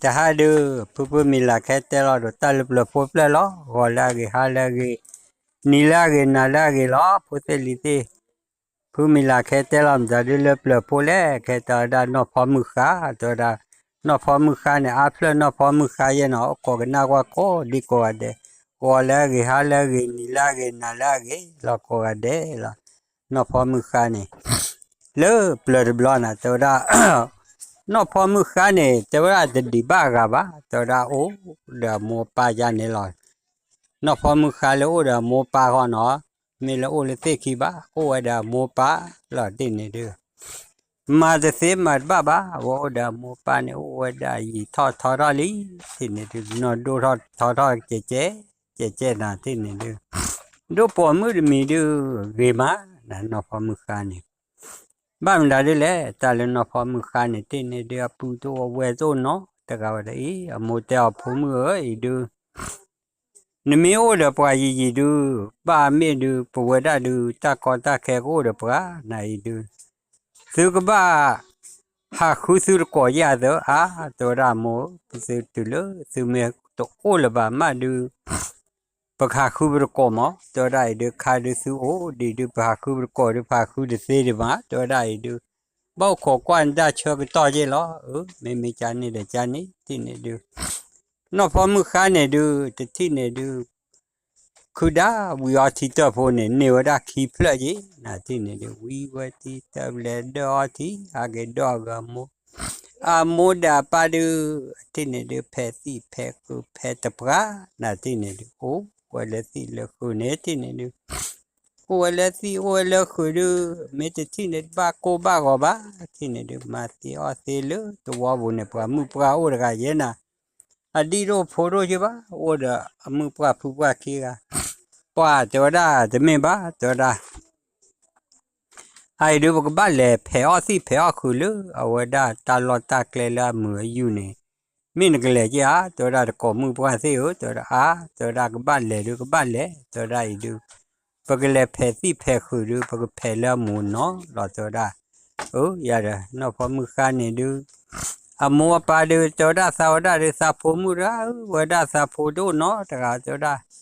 တဟါဒုး ဖုဖုမံၤလၤခဲတဲလီၤဒီးတၢ်လၢပျၢၤဖိဖျၢၣ်လီၤ. ဂီၤလၢအဂ့ၤ ဟါလၢအဂ့ၤ နံၤလၢအဂ့ၤ နၤလၢအဂ့ၤလီၤ ဖိသ့ၣ်လံၤသ့ၣ်. ဖုမံၤလၤခဲတဲလီၤမတၤဒုးလၢပျၢၤဖိလဲၣ် ခဲတဲဝဲဒၣ်နီၢ်ဖီမုၢ်ဃါ တဲဝဲဒၣ် နီၢ်ဖီမုၢ်ဃါန့ၣ် အါဖျၢၣ်နီၢ်ဖီမုၢ်ဃါယဲနီၤ အိၣ်ကိးကနၣ်ကွၢ်ကိးဒံကိးဂၤဒဲး ဂီၤလၢအဂ့ၤ ဟါလၢအဂ့ၤ နံၤလၢအဂ့ၤ နၤလၢအဂ့ၤလီၤ ကိးဂၤဒဲးလီၤ. နီၢ်ဖီမုၢ်ဃါန့ၣ် လၢပျၢၤတဘျီန့ၣ် တဲဝဲဒၣ် နီၢ်ဖီမုၢ်ဃါန့ၣ် တဲဝဲဒၣ်တဒံးဘၣ်အဂၤဘၣ် တဲဝဲဒၣ်အိၣ်ဒီးအမိၢ်အပၢ်ယါန့ၣ်လီၤ. နီၢ်ဖီမုၢ်ဃါလၢအိၣ်ဒီးအမိၢ်အပၢ်ဃီနီၤ မ့ၢ်လၢအိၣ်လၢသ့ၣ်ခံဘၣ် အိၣ်ဝဲဒီးအမိၢ်အပၢ်လီၤတ့ၢ်န့ၣ်ဒုး မၤတသ့မၤတဘၣ်ဘၣ် အဝဲအိၣ်ဒီးအမိၢ်အပၢ်န့ၣ် အိၣ်ဝဲဒၣ်ယံာ်ထီၣ်ထီထီၣ်လံ တ့ၢ်န့ၣ်ဒုး နီၢ်ဒိၣ်ထီၣ်ထီထီၣ်ကဲကဲ ကဲကဲနၤတ့ၢ်န့ၣ်ဒုး ဒိၣ်ပိာ်မုၣ်တမံၤဒုး ဂ့ၤမးနၤ နီၢ်ဖီမုၢ်ဃါန့ၣ် ဘၣ်မနုၤဒ်လဲၣ် တၢ်လၢနီၢ်ဖီမုၢ်ဃါန့ၣ်တ့ၢ်န့ၣ်ဒုး အပုၢ်တအိၣ်ဝဲၢ်တအိၣ်နီတဂၤဝဲဒၣ်အံၤ အမိၢ်တဲအီၤဖိမုၣ်ဧၢအံၤဒုး နမ့ၢ်အိၣ်ဒီးပှၤယံာ်ယံာ်ဒုး ဘၣ်မ့ၢ်ဒုး ပဝဲဒၣ်ဒုး တၢ်ကီတၢ်ခဲကအိၣ်ဒီးပှၤနၤအံၤဒုး သုကဘၣ် ဟးဃုသုတကိးယဲၢ်အသၢ အါ တဲဝဲဒၣ်မိၢ် ပသုတုၤလၢ သုမ့ၢ်တအိၣ်လၢၤဘၣ်မးဒုး ပကဟးဃုပတကိးမး တဲဝဲဒၣ်အံၤဒုး ခါဒုးသုအိၣ်ဒံးဒုး ပဟးဃုပတကိးဒုး ပဟးဃုတသ့ဒံးဘၣ် တဲဝဲဒၣ်အံၤဒုး ဘၣ်အိၣ်ခိးကွၢ်နတၢ်ဆၢကတီၢ်က့ၢ်လီၤ အၢ မ့မ့ၢ်ကန့ၣ်ဒီးကန့ၣ် တ့ၢ်န့ၣ်ဒုး နီၢ်ဖီမုၢ်ဃါန့ၣ်ဒုး တထံၣ်န့ၣ်ဒုး ခုၣ်ဒၣ်ဝံၤအီထံတၢၢ်ဖိန့ၣ် န့ၢ်ဝဲဒၣ်ခံဖျၢၣ်က့ၢ် နတ့ၢ်န့ၣ်ဒုး ဝံဝဲထံတၢၢ်ဘျဲးဒၢအီထံ ဟးက့ၤဒိးအဂၤမိၢ် အမိၢ်ဒီးအပၢ်ဒုး တ့ၢ်န့ၣ်ဒုး ဖဲသံၣ်ဖဲဃုာ်ဖဲတပှၢ် နတ့ၢ်န့ၣ်ဒုး အိၣ်ဝဲလၢသံၣ်လၢဃုာ်န့ၣ် တ့ၢ်န့ၣ်ဒုး အိၣ်ဝဲလၢသံၣ်အိၣ်ဝဲလၢဃုာ်ဒုး မ့ၢ်တထံၣ်န့ၣ်တဘၣ်ကိၢ်ဘၣ်ဂီၤဘၣ် တ့ၢ်န့ၣ်ဒုး မၤသ့အီၣ်သ့လၢသဝီပူၤန့ၣ် ပှၤမုၣ်ပှၢ်အိၣ်တဂၤယဲနၤ အဒံၣ်တအိၣ်ဖိတအိၣ်က့ၢ်ဘၣ် အိၣ်ဒီးအမုၣ်ပှၢ်ဖုပှၢ်ခံဂၤ ပှၤတဲဝဲဒၣ်တမ့ၢ်ဘၣ် တဲဝဲဒၣ် အအံၤဒုး ပကဘၣ်လဲၤဖဲးအီၣ်သံၣ်ဖဲးအီၣ်ဃုာ်လၢအဝဲဒၣ်တၢ်လီၢ်တၢ်ကျဲလၢအမုာ်အယူၢ်န့ၣ် မ့ၢ်နကလဲၤက့ၢ်ဧါ တဲဝဲဒၣ်တကိးမုၣ်ပှၢ်သ့ၣ်ဧၢ တဲဝဲဒၣ်အါ တဲဝဲဒၣ်ကဘၣ်လဲၤဒုး ကဘၣ်လဲၤ တဲဝဲဒၣ်အံၤဒုး ပကလဲၤဖဲးသံၣ်ဖဲးဃုာ်ဒုး ပကဖဲးလၢအမုာ်နီၤလီၤ တဲဝဲဒၣ် အၢ ယၤဒီး နီၢ်ဖီမုၢ်ဃါန့ၣ်ဒုး အမိၢ်အပၢ်ဒုး တဲဝဲဒၣ်သးဝဲဒၣ်ဒုး သးဖိမုၣ်တဂၤဧၢ ဝဲဒၣ်သးဖိတအိၣ်နီတ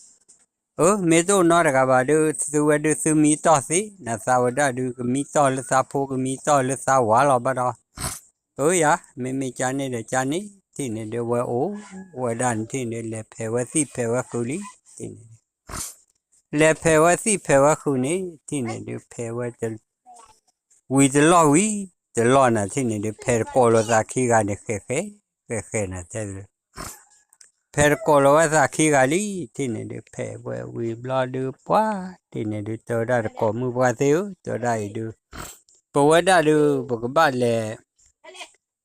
ဂၤ တဲဝဲဒၣ် အၢ မ့ၢ်တအိၣ်နီတဂၤဘၣ်ဒုး သုဝဲဒုးသုမံတီၢ်သ့ နသးဝဲဒၣ်ဒုး ကမံတီၢ်လၢသးဖိ ကမံတီၢ်လၢသးဝၤလီၤဘၣ်ဒီး အၢ ယၤ မ့မ့ၢ်ကန့ၣ်ဒီးကန့ၣ် တ့ၢ်န့ၣ်ဒုး ဝဲအိၣ်ဝဲဒၣ်န့ၣ် တ့ၢ်န့ၣ်ဒုး လဲၤဖဲးဝဲသံၣ်ဖဲးဝဲဃုာ်လံ တ့ၢ်န့ၣ် လဲၤဖဲးဝဲသံၣ်ဖဲးဝဲဃုာ်န့ၣ် တ့ၢ်န့ၣ်ဒုး ဖဲးဝဲ ဝံၤတလီၢ်ဝံၤတလီၢ်နၤ တ့ၢ်န့ၣ်ဒုး ဖဲးတကိးလီၤသးခံဂၤန့ၣ် ဃဲးဃဲး ဃဲးဃဲးနၤတဲ ဖဲးတကိးလီၤဝဲသးခံဂၤလံ တ့ၢ်န့ၣ်ဒုး ဖဲးဝဲဝံၤဘျီဒုး ပှၤ တ့ၢ်န့ၣ်ဒုး တဲဝဲဒၣ်တကိးမုၣ်ပှၢ်သ့ၣ်ဧၢ တဲဝဲဒၣ်အံၤဒုး ပဝဲဒၣ်ဒုး ပကဘၣ်လဲၤ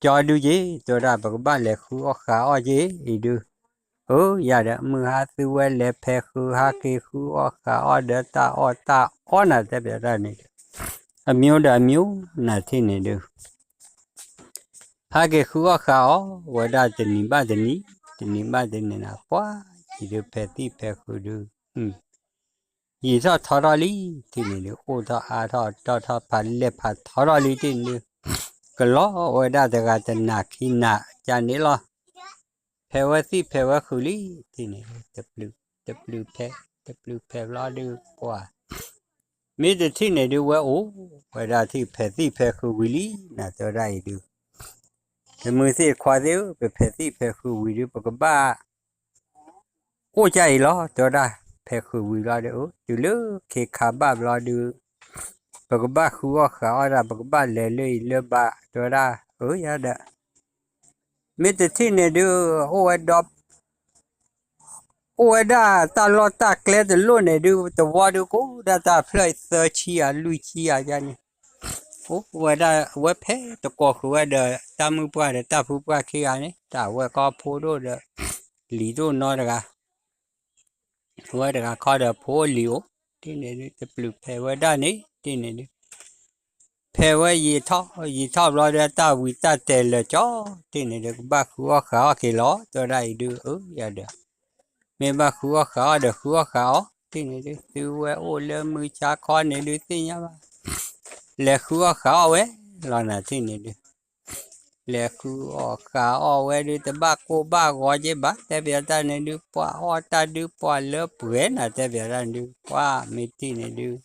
ကၠီဒုးက့ၢ် တဲဝဲဒၣ် ပကဘၣ်လဲၤဃုအီၣ်ဃုအီၣ်က့ၢ် အံၤဒုး အၢ ယၤဒီး မုၢ်ဟါသုဝဲလဲၤဖဲးဃုာ် ဟးက့ၤဃုအီၣ်ဃုအီၣ်ဒီးတၢ်အီၣ်တၢ်အီနၤ တဲပျးတၢ်န့ၣ် အမျိုးဒီးအမျိုး နၤ တ့ၢ်န့ၣ်ဒုး ဟးက့ၤဃုအီၣ်ဃုအီၣ်ဝဲဒၣ်တနံၤဘၣ်တနံၤ တနံၤဘၣ်တနံၤနၤ ပှၤ ယံာ်ဒုး ဖဲးသံၣ်ဖဲးဃုာ်ဒုး ယံာ်ထီၣ်ထီထီၣ်လံ တ့ၢ်န့ၣ်ဒုး အိၣ်ထီၣ်အါထီၣ်တီၢ်ထီၣ်ဖးလဲၢ်ဖးထီထီၣ်လံ တ့ၢ်န့ၣ်ဒုး ကလီၤဝဲဒၣ်တဂၤတနၤခံနၤ ကန့ၣ်လီၤ ဖဲးဝဲသံၣ်ဖဲးဝဲဃုာ်လံ တ့ၢ်န့ၣ်ဒုး တပျုာ်ဖဲး တပျုာ်ဖဲးဘျီဒုး ပှၤ မ့ၢ်တထံၣ်န့ၣ်ဒုး ဝဲအိၣ်ဝဲဒၣ်ထံၣ်ဖဲးသံၣ်ဖဲးဃုာ်ဝံၤလံ နၤ တဲဝဲဒၣ်အံၤဒုး တမုၢ်သ့ၣ်တခွါသ့ၣ်ဧၢ ပဖဲးသံၣ်ဖဲးဃုာ်ဝံၤဒုး ပကဘၣ် အိၣ်ကၢ်အံၤလီၤ တဲဝဲဒၣ် ဖဲးဃုာ်ဝံၤလီၤဒုး တုၤလၢခ့ခါဘၣ်ဘျီဒုး ပကဘၣ်ဃုအီၣ်ဃုအီၣ်ဒၣ် ပကဘၣ်လဲၤလၢအံၤလၢဘၣ် တဲဝဲဒၣ် အၢ ယၤဒီး မ့ၢ်တထံၣ်န့ၣ်ဒုး အိၣ်ဝဲဒီး အိၣ်ဝဲဒၣ်တၢ်လီၢ်တၢ်ကျဲတလိၣ်န့ၣ်ဒုး တဝီဒုး ကအိၣ်ဒၣ်တၢ်ဖျၢၣ်သၢဆံယၤ လွံၢ်ဆံယၤယါန့ၣ် အိၣ်ဝဲဒၣ် အဝဲဖဲးတကိးဃုာ်ဝဲဒီး တၢ်မုၣ်ပှၢ်ဒီးတၢ်ဖုပှၢ်ခံဂၤန့ၣ် တၢ်ဝဲကီဖိဒိၣ်ဒီး လံာ်ဒိၣ်နီတဂၤ အဝဲတဂၤခီဒီးဖိလံာ်အိၣ် တ့ၢ်န့ၣ်ဒုး တပျုာ်ဖဲးဝဲဒၣ်န့ၣ် တ့ၢ်န့ၣ်ဒုး ဖဲးဝဲယံာ်ထီၣ်ယံာ်ထီၣ်ဘျီဒီး တၢ်ဝံၤတၢ်တဲာ်လၢာ်ကၠီ တ့ၢ်န့ၣ်ဒုး ကဘၣ်ဃုအီၣ်ဃုအီၣ်က့ၤလီၤ တဲဝဲဒၣ်အံၤဒုး အၢ ယၤဒီး မ့ၢ်ဘၣ်ဃုအီၣ်ဃုအီၣ်ဒီး ဃုအီၣ်ဃုအီၣ် တ့ၢ်န့ၣ်ဒုး သုဝဲအိၣ်လၢမုၢ်ဆါခီန့ၣ်ဒုး သ့ၣ်ညါဘၣ် လဲၤဃုအီၣ်ဃုအီၣ်ဝဲလီၤနၤ တ့ၢ်န့ၣ်ဒုး လဲၤဃုအီၣ်ဃုအီၣ်ဝဲဒုး တဘၣ်ကိၢ်ဘၣ်ဂီၤက့ဘၣ် တဲပယီၤတၢ်န့ၣ်ဒုး ပှၤအီၣ်တၢ်ဒုး ပှၤလၢပှဲၤနၤ တဲပယီၤတၢ်န့ၣ်ဒုး ပှၤမ့ၢ်ထံၣ်န့ၣ်ဒုး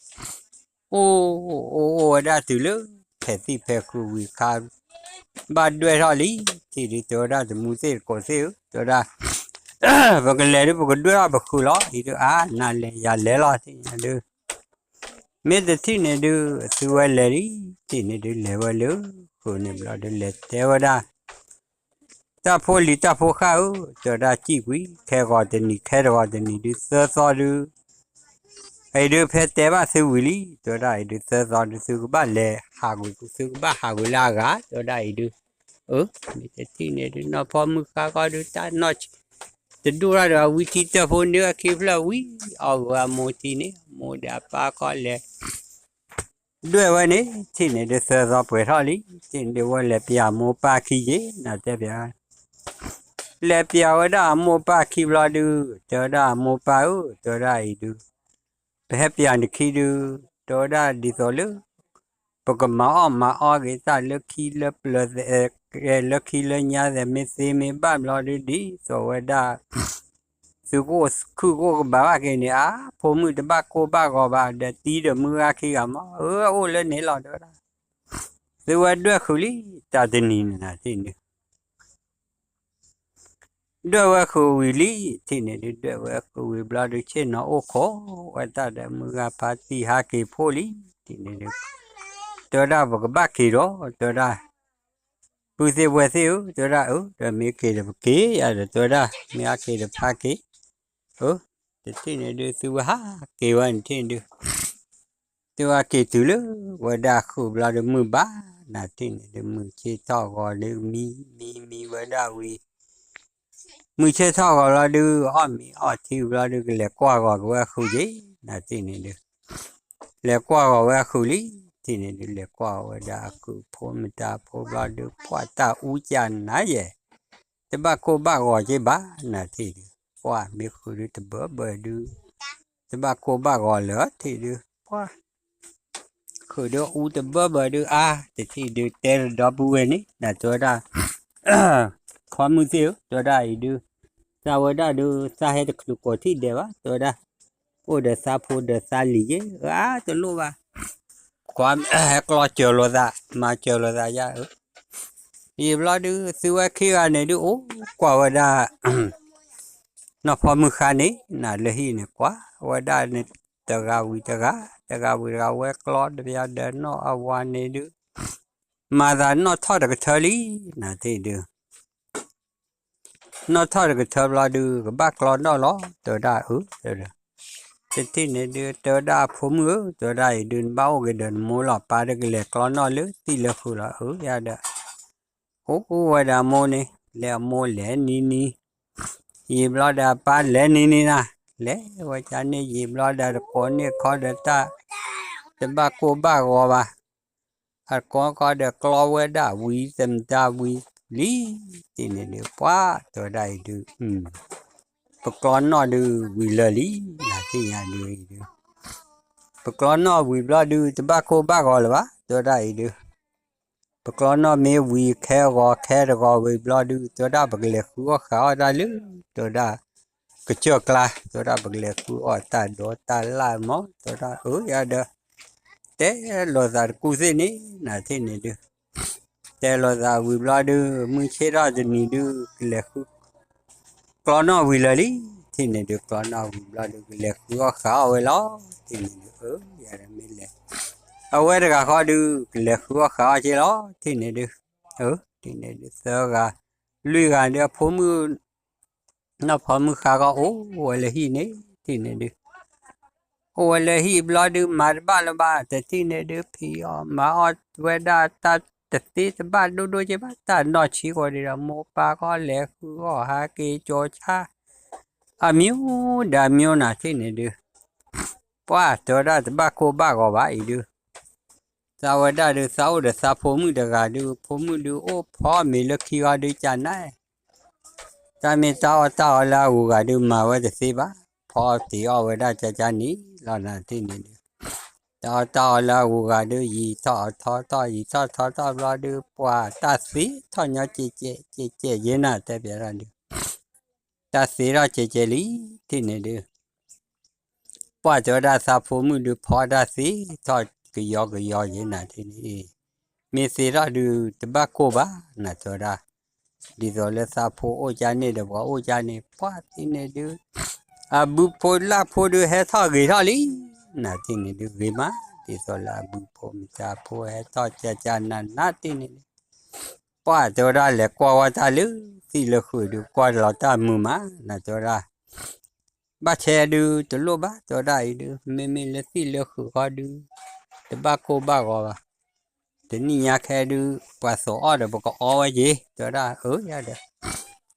အိၣ်အိၣ်အိၣ်ဝဲဒၣ်တုၤလၢ ဖဲးသံၣ်ဖဲးဃုာ်ဝံၤခါ ဘၣ်ဒွဲၣ်ထီၣ်လံ ထံၣ်ဒုး တဲဝဲဒၣ်တမူသ့ၣ်တကိးသ့ၣ်ဧၢ တဲဝဲဒၣ် ပကလဲၤဒုး ပကဒွဲၣ်ထီၣ်ပဃုာ်လီၤ အံၤဒုး အါ နၤလဲၤယၤလဲၤလီၤ ထံၣ်န့ၣ်ဒုး မ့ၢ်တထံၣ်န့ၣ်ဒုး သုဝဲလဲၤလံ ထံၣ်န့ၣ်ဒုး လဲၤဝဲလၢ ဃုာ်န့ၣ်ဘျီဒုး လဲၤတဲဝဲဒၣ် တၢ်ဖိလံၤတၢ်ဖိဃၢ်ဧၢ တဲဝဲဒၣ် စံၣ်ကွံာ် ခဲဂီၤတနံၤ ခဲတဂီၤတနံၤဒုး သၢသီဒုး အံၤဒုး ဖဲတဲဘၣ်သုဝံၤလံ တဲဝဲဒၣ်အံၤဒုး သၢသီဒုး သုကဘၣ်လဲၤဟးကွံာ် သုကဘၣ်ဟးကွံာ်လၢအဂၤ တဲဝဲဒၣ်အံၤဒုး အၢ မ့ၢ်တထံၣ်န့ၣ်ဒုး နီၢ်ဖီမုၢ်ဃါဃီဒုး တၢ်နီၢ် တဒိၣ်ထီၣ်ဒီး အဝံထံတၢၢ်ဖိန့ၣ် အခံဖျၢၣ်ဝံၤ အီၣ်ဂုာ်အမိၢ်ထံန့ၣ် အမိၢ်ဒီးအပၢ်ဃီလဲၤ ဒွဲၣ်ဝဲန့ၣ် ထံၣ်န့ၣ်ဒုး သၢသီပှဲၤထီၣ်လံ ထံၣ်န့ၣ်ဒုး ဝဲလဲၤပျးမိၢ်ပၢ်ခံယ့ၣ် နတဲပျး လဲၤပျးဝဲဒၣ်အမိၢ်ပၢ်ခံဘျီဒုး တဲဝဲဒၣ်အမိၢ်ပၢ်ဧၢ တဲဝဲဒၣ်အံၤဒုး ပဟဲပျးနခံဒုး တဲဝဲဒၣ်ဒ်သိးလၢ ပကမၤအီၣ်မၤအီက့ၤတၢ်လၢခံလၢပျၢၤသဲး လၢခံလၢညါသဲး မ့ၢ်သ့မ့ၢ်ဘၣ်ဘျီဒုး ဒ်သိးဝဲဒၣ် သုကအိၣ်ခုၣ်ကအိၣ်ကဘၣ်ဘၣ်က့ၤန့ၣ် အါ ဖိမုၣ်တဘၣ်ကိၢ်ဘၣ်ဂီၤဘၣ် ဒီးတံၤဒီးမုၢ်ဂၤခံဂၤမး အၢ အိၣ်လၢန့ၣ်လီၤ တဲဝဲဒၣ် သုဝဲဒွဲၣ်ဃုာ်လံ တၢ်တနံၤန့ၣ်နၤထံၣ်န့ၣ် ဒွဲၣ်ဝဲဃုာ်ဝံၤလံ ထံၣ်န့ၣ်ဒုး ဒွဲၣ်ဝဲဃုာ်ဝံၤဘျီဒုး ဆ့ၣ်နီၤအိၣ်ခိးဝဲတၢ်ဒီး မုၢ်ဂၤဖါတံၢ်ဟးက့ၤဖိလံ ထံၣ်န့ၣ်ဒုး တဲဝဲဒၣ်ပကဘၣ်က့ၤဒီး တဲဝဲဒၣ် ပုၢ်သ့ၣ်ဝဲၢ်သ့ၣ်ဧၢ တဲဝဲဒၣ် အၢ ဒီးမ့ၢ်က့ၤဒီးပက့ၤယၤဒီး တဲဝဲဒၣ် မ့ၢ်ဟးက့ၤဒီးဖါက့ၤ အၢ တထံၣ်န့ၣ်ဒုး သုဝဲဟးက့ၤဝဲန့ၣ်ထံၣ်ဒုး သုဝဲက့ၤတုၤလၢ ဝဲဒၣ်ဃုာ်ဘျီဒုး မုၢ်ဘၣ်နၤထံၣ်န့ၣ်ဒုး မုၢ်ဆ့ၣ်ထီၣ်ဂီၤဒုး မံ မံ မံဝဲဒၣ်ဝံၤ မုၢ်ဆ့ၣ်ထီၣ်ဂီၤဘျီဒုး အီၣ်မ့ၤအီထံဘျီဒုး ကလဲၤကွၢ်ဂီၤက့ၤဝဲဃုာ်က့ၤ နၤထံၣ်န့ၣ်ဒုး လဲၤကွၢ်ဂီၤဝဲဃုာ်လံ ထံၣ်န့ၣ်ဒုး လဲၤကွၢ်ဂီၤဝဲဒၣ်အဃုာ်ဖိမတၤဖိဘျီဒုး ပှၤတၢ်အူကၢ်နၤယဲၢ် တဘၣ်ကိၢ်ဘၣ်ဂီၤက့ဘၣ် နၤထံၣ်ဒုး ပှၤမ့ၢ်ဃုာ်ဒုးတဘၢဘၢဒုး တဘၣ်ကိၢ်ဘၣ်ဂီၤလၢၤထံၣ်ဒုး ပှၤ ဃုာ်ဒုးအူတဘၢဘၢဒုး အါ တထံၣ်ဒုး တဲတဒီပုၢ်ဝဲၢ်န့ၣ် နၤတဲဝဲဒၣ် ဖီမုၢ်သ့ၣ်ဧၢ တဲဝဲဒၣ်အံၤဒုး သးဝဲဒၣ်ဒုး သးဟဲတချုးကိးထံၣ်ဒဲးဘၣ် တဲဝဲဒၣ် အိၣ်ဒီးသးဖိဒီးသးလံၤယ့ၢ် အါတလိၣ်ဘၣ် ကွၢ်ဟဲကျီစၢၤလိာ်သး မၤစၢၤလိာ်သးယါဧၢ ယံာ်ဘျီဒုး သုဝဲခံဂၤန့ၣ်ဒုး အိၣ်ကွၢ်ဝဲဒၣ် နီၢ်ဖီမုၢ်ဃါန့ၣ် နၤလၢဟံၣ်န့ၣ် ကွၢ်ဝဲဒၣ်န့ၣ် တဂၤဝံၤတဂၤ တဂၤဝံၤတဂၤ ဝဲကျီတပျၢ်ဒီးနီၢ်အဝၤန့ၣ်ဒုး မၤသးနီၢ်ထီၣ်တကထၢလံ နၤထံၣ်ဒုး နီၢ်ထီၣ်တကထၢဘျီဒုး ကဘၣ်ကျီနီၣ်လီၤ တဲဝဲဒၣ်အၢ တထံၣ်န့ၣ်ဒုး တဲဝဲဒၣ်အဖိမုၣ်ဧၢ တဲဝဲဒၣ်အံၤဒုး နဘၣ်အိၣ်က့ၤဒီးနမိၢ်လီၤ ပၢ်တကလဲၤကျီနီၣ်လၢသံၣ်လၢဃုာ်လီၤ အၢ ယၤဒီး အိၣ်ဝဲဒၣ်အမိၢ်န့ၣ် လဲၤအမိၢ်လဲၤနံၤနံၤ ယံာ်ဘျီဒီးအပၢ်လဲၤနံၤနံၤနၤ လဲၤဝဲကန့ၣ် ယံာ်ဘျီဒီးတကိးန့ၢ်ခီဒီးတၢ် တဘၣ်ကိၢ်ဘၣ်ဂီၤဘၣ် အကိးခီဒီးကျီဝဲဒၣ်ဝံၤ သမတၤဝံၤလံ ထံၣ်န့ၣ်ဒုး ပှၤတဲဝဲဒၣ်အံၤဒုး ပကျီနီၣ်ဒုးဝံၤလၢာ်လံ နၤထံၣ်ညါဒုးအံၤဒုး ပကျီနီၣ်ဝံၤဘျီဒုး တဘၣ်ကိၢ်ဘၣ်ဂီၤလၢၤဘၣ် တဲဝဲဒၣ်အံၤဒုး ပကျီနီၣ်မ့ၢ်ဝံၤခဲဂီၤခဲတဂီၤဝံၤဘျီဒုး တဲဝဲဒၣ်ပကလဲၤဃုအီၣ်ဃုအီၣ်တၢ်လၢ တဲဝဲဒၣ် ကစၢၢ်ကျါ တဲဝဲဒၣ်ပကလဲၤဃုအီၣ်တၢ်ဒိးတၢ်လၢ်မး တဲဝဲဒၣ်အၢ ယၤဒီး တဲလိာ်သးတကူၣ်သ့ၣ်န့ၣ် နၤထံၣ်န့ၣ်ဒုး တဲလိာ်သးဝံၤဘျီဒုး မုၢ်ဆ့ၣ်ထီၣ်တနံၤဒုး ကလဲၤဃု ကျီနီၣ်ဝံၤလၢာ်လံ ထံၣ်န့ၣ်ဒုး ကျီနီၣ်ဝံၤဘျီဒုး ကလဲၤဃုအီၣ်ဃုအီၣ်ဝဲလီၤ ထံၣ်န့ၣ်ဒုး အၢ ယၤဒီးမ့ၢ်လဲၤ အဝဲတဂၤဃီဒုး ကလဲၤဃုအီၣ်ဃုအီၣ်က့လီၤ ထံၣ်န့ၣ်ဒုး အၢ ထံၣ်န့ၣ်ဒုး သၢဂၤ လွံၢ်ဂၤဒုး အဖိမုၣ် နီၢ်ဖီမုၢ်ဃါဃီအိၣ်ဝဲလၢဟံၣ်န့ၣ် ထံၣ်န့ၣ်ဒုး အိၣ်ဝဲလၢဟံၣ်ဘျီဒုး မၤတဘၣ်လၢၤဘၣ် တထံၣ်န့ၣ်ဒုး ဖံးအီၣ်မၤအီၣ်ဝဲဒၣ်တၢ်တသ့တဘၣ်ဒိၣ်ဒိၣ်က့ဘၣ် တၢ်နီၢ်ဆံးဃီဒုးဒီး မိၢ်ပၢ်ဃီလဲၤဃုအီၣ်ဟးက့ၤကၠီၤဆါ အမျိုးဒီးအမျိုး နၤထံၣ်န့ၣ်ဒုး ပှၤတဲဝဲဒၣ်တဘၣ်ကိၢ်ဘၣ်ဂီၤဘၣ်အံၤဒုး သးဝဲဒၣ်ဒုး သးအိၣ်ဒီးသးဖိမုၣ်တဂၤဒုး ဖိမုၣ်ဒုး အိၣ်ဖီမ့ၤလၢခံဂီၤဒုး ကနၣ် တၢ်မ့ၢ်တၢ်အီၣ်တၢ်အီလၢအဂုၤအဂၤဒုး မၤဝဲတသ့ဘၣ် ဖီတ့ၢ်အီၣ်ဝဲဒၣ်ကကန့ၣ်လီၤ နၤထံၣ်န့ၣ်ဒုး တၢ်အီၣ်တၢ်အီလၢအဂုၤအဂၤဒုး ယံာ်ထီၣ်ထီထီၣ် ယံာ်ထီၣ်ထီထီၣ်ဘျီဒုး ပှၢ်တၢ်သ့ထီၣ်ညီကဲးကဲးကဲးကဲးယဲနၤ တဲပျးတၢ်ဒုး တၢ်သ့ထီၣ်ကဲးကဲးလံ ထံၣ်န့ၣ်ဒုး ပှၢ်တဲဝဲဒၣ်သးဖိမုၣ်ဒုး ဖီတၢ်သ့ထီၣ်ကယီကယီယဲနၤ ထံၣ်န့ၣ် မ့ၢ်သ့ထီၣ်ဒုး တဘၣ်ကိၢ်ဘၣ် နၤတဲဝဲဒၣ် ဒ်သိးလၢသးဖိအိၣ်ကၠါန့ၣ်ဒီး ပှၤအိၣ်ကၠါန့ၣ် ပှၢ်ထံၣ်န့ၣ်ဒုး အဘုဖိလၢ်ဖိဒုး ဟဲထီၣ်ဂ့ၤထီၣ်လံ နၤထံၣ်န့ၣ်ဒုး ဂ့ၤမး ဒ်သိးလၢအဘုဖိမုၢ်တၢ်ဖိဟဲထီၣ်ကၠါကၠါနးနး ထံၣ်န့ၣ်ဒုး ပှၢ်တဲဝဲဒၣ် လဲၤကွၢ်ဝဲတၢ်လၢသ့ၣ်လၢဃုာ်ဒုး ကွၢ်လီၤတၢ်မုာ်မး နၤတဲဝဲဒၣ် ဘၣ်ဆဲဒုး တလိၣ်ဘၣ် တဲဝဲဒၣ်အံၤဒုး မ့မ့ၢ်လၢသ့ၣ်လၢဃုာ်ဃီဒုး တဘၣ်ကိၢ်ဘၣ်ဂီၤဘၣ် တနံၣ်ညါခဲဒုး ပှၤသိးအီၣ်ဒီး ပကအီဝဲက့ၤ တဲဝဲဒၣ် အၢ ယၤဒီး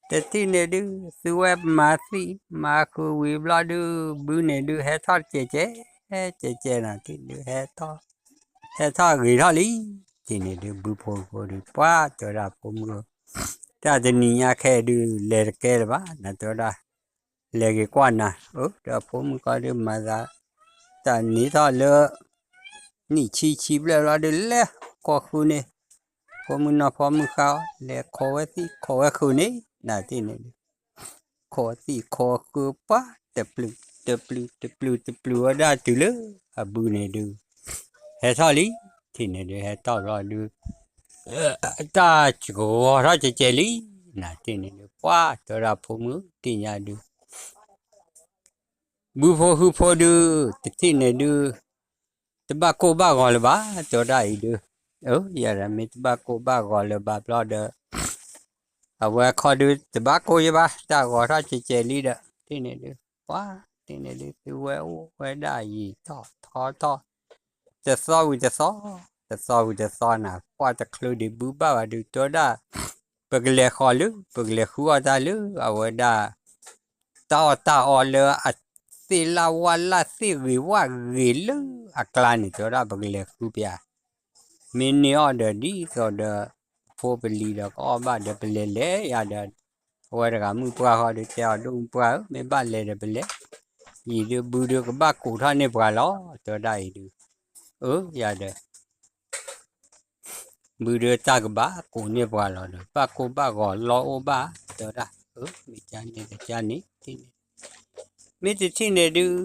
တထံၣ်န့ၣ်ဒုး သုဝဲမၤသံမၤဃုာ်ဝံၤဘျီဒုး ဘုန့ၣ်ဒုး ဟဲထီၣ်ကဲးကဲး ကဲးကဲးနၤ ထံၣ်ဒုး ဟဲထီၣ်ဂ့ၤထီၣ်လံ ထံၣ်န့ၣ်ဒုး ဘုဖိဖိဒုး ပှၢ်တဲဝဲဒၣ် ဖိမုၣ်ဧၢ တၢ်တနံၤညါခဲဒုး လဲၤတကဲလၢၤဘၣ် နၤတဲဝဲဒၣ် လဲၤက့ၤကွၢ်နၤ အၢ ဒီးဖိမုၣ်ဃီဒုး မၤသး တၢ်န့ၣ်ထီၣ်လၢ နံၣ်ဆံဆံဘျဲၣ်ဘျီဒုး လဲၤကိးဃုာ်န့ၣ် ဖိမုၣ်နီၢ်ဖီမုၣ်ဃါ လဲၤခိးဝဲသံၣ်ခိးဝဲဃုာ်န့ၣ် နၤထံၣ်န့ၣ်ဒုး ခိးသံၣ်ခိးဃုာ် ပှၢ်တပျုာ် တပျုာ် တပျုာ် တပျုာ်ဝဲဒၣ်တုၤလၢ အဘုန့ၣ်ဒုး ဟဲထီၣ်လံ ထံၣ်န့ၣ်ဒုး ဟဲထီၣ်ဘျီဒုး တၢ်ကဂီၤထီၣ်ကဲးကဲးလံ နၤထံၣ်န့ၣ်ဒုး ပှၢ်တဲဝဲဒၣ် ဖိမုၣ် သ့ၣ်ညါဒုး ဘုဖိဟုဖိဒုး တထံၣ်န့ၣ်ဒုး တဘၣ်ကိၢ်ဘၣ်ဂီၤလၢၤဘၣ် တဲဝဲဒၣ်အံၤဒုး အၢ ယၤဒီး မ့ၢ်တဘၣ်ကိၢ်ဘၣ်ဂီၤလၢၤဘၣ်ဘျီဒီး အဝဲခီဒုး တဘၣ်ကိၢ်ယဲဘၣ် တၢ်ဂီၤထီၣ်ကဲးကဲးလံဒီး ထံၣ်န့ၣ်ဒုး ပှၢ် ထံၣ်န့ၣ်ဒုး သုဝဲအိၣ်ဝဲဒၣ်ယံာ်ထီၣ်ထီထီၣ် တသီဝံၤတသီ တသီဝံၤတသီနၤ ပှၢ်တချုးဒံးဘုဘၣ်ဘၣ်ဒုး တဲဝဲဒၣ် ပကလဲၤဃီၤလၢ ပကလဲၤဃုအီၣ်တၢ်လၢ အဝဲဒၣ် တၢ်အီၣ်တၢ်အီလၢအသ့ၣ်လၢ်ဝၣ်လၢ် သ့ၣ်ဂ့ၤဝၣ်ဂ့ၤလၢအကျါန့ၣ် တဲဝဲဒၣ် ပကလဲၤဃုပျး မ့ၢ်န့ၢ်အီၣ်ဒီးဒ်သိးဒီး ဖိပလံၤဒီးကအီၣ်ဘၣ်ဒီး ပလဲၤလဲၤယၤဒီး အဝဲတဂၤမုၣ်ပှၢ်ဃီဒုး တဲအီၤ ဒိၣ်မုၣ်ပှၢ်ဧၢ မ့ၢ်ဘၣ်လဲၤဒီးပလဲၤ ယံာ်ဒုး ဘုဒုးကဘၣ်ကိးထီၣ်န့ၢ်ပှၤလီၤ တဲဝဲဒၣ်အံၤဒုး အၢ ယၤဒီး ဘုဒုးတၢ်ကဘၣ်ကိးန့ၢ်ပှၤလီၤဒီး ဘၣ်ကိၢ်ဘၣ်ဂီၤလီၢ်အိၣ်ဘၣ် တဲဝဲဒၣ် အၢ မ့ၢ်ကန့ၣ်ကန့ၣ် ထံၣ်န့ၣ် မ့ၢ်တထံၣ်န့ၣ်ဒုး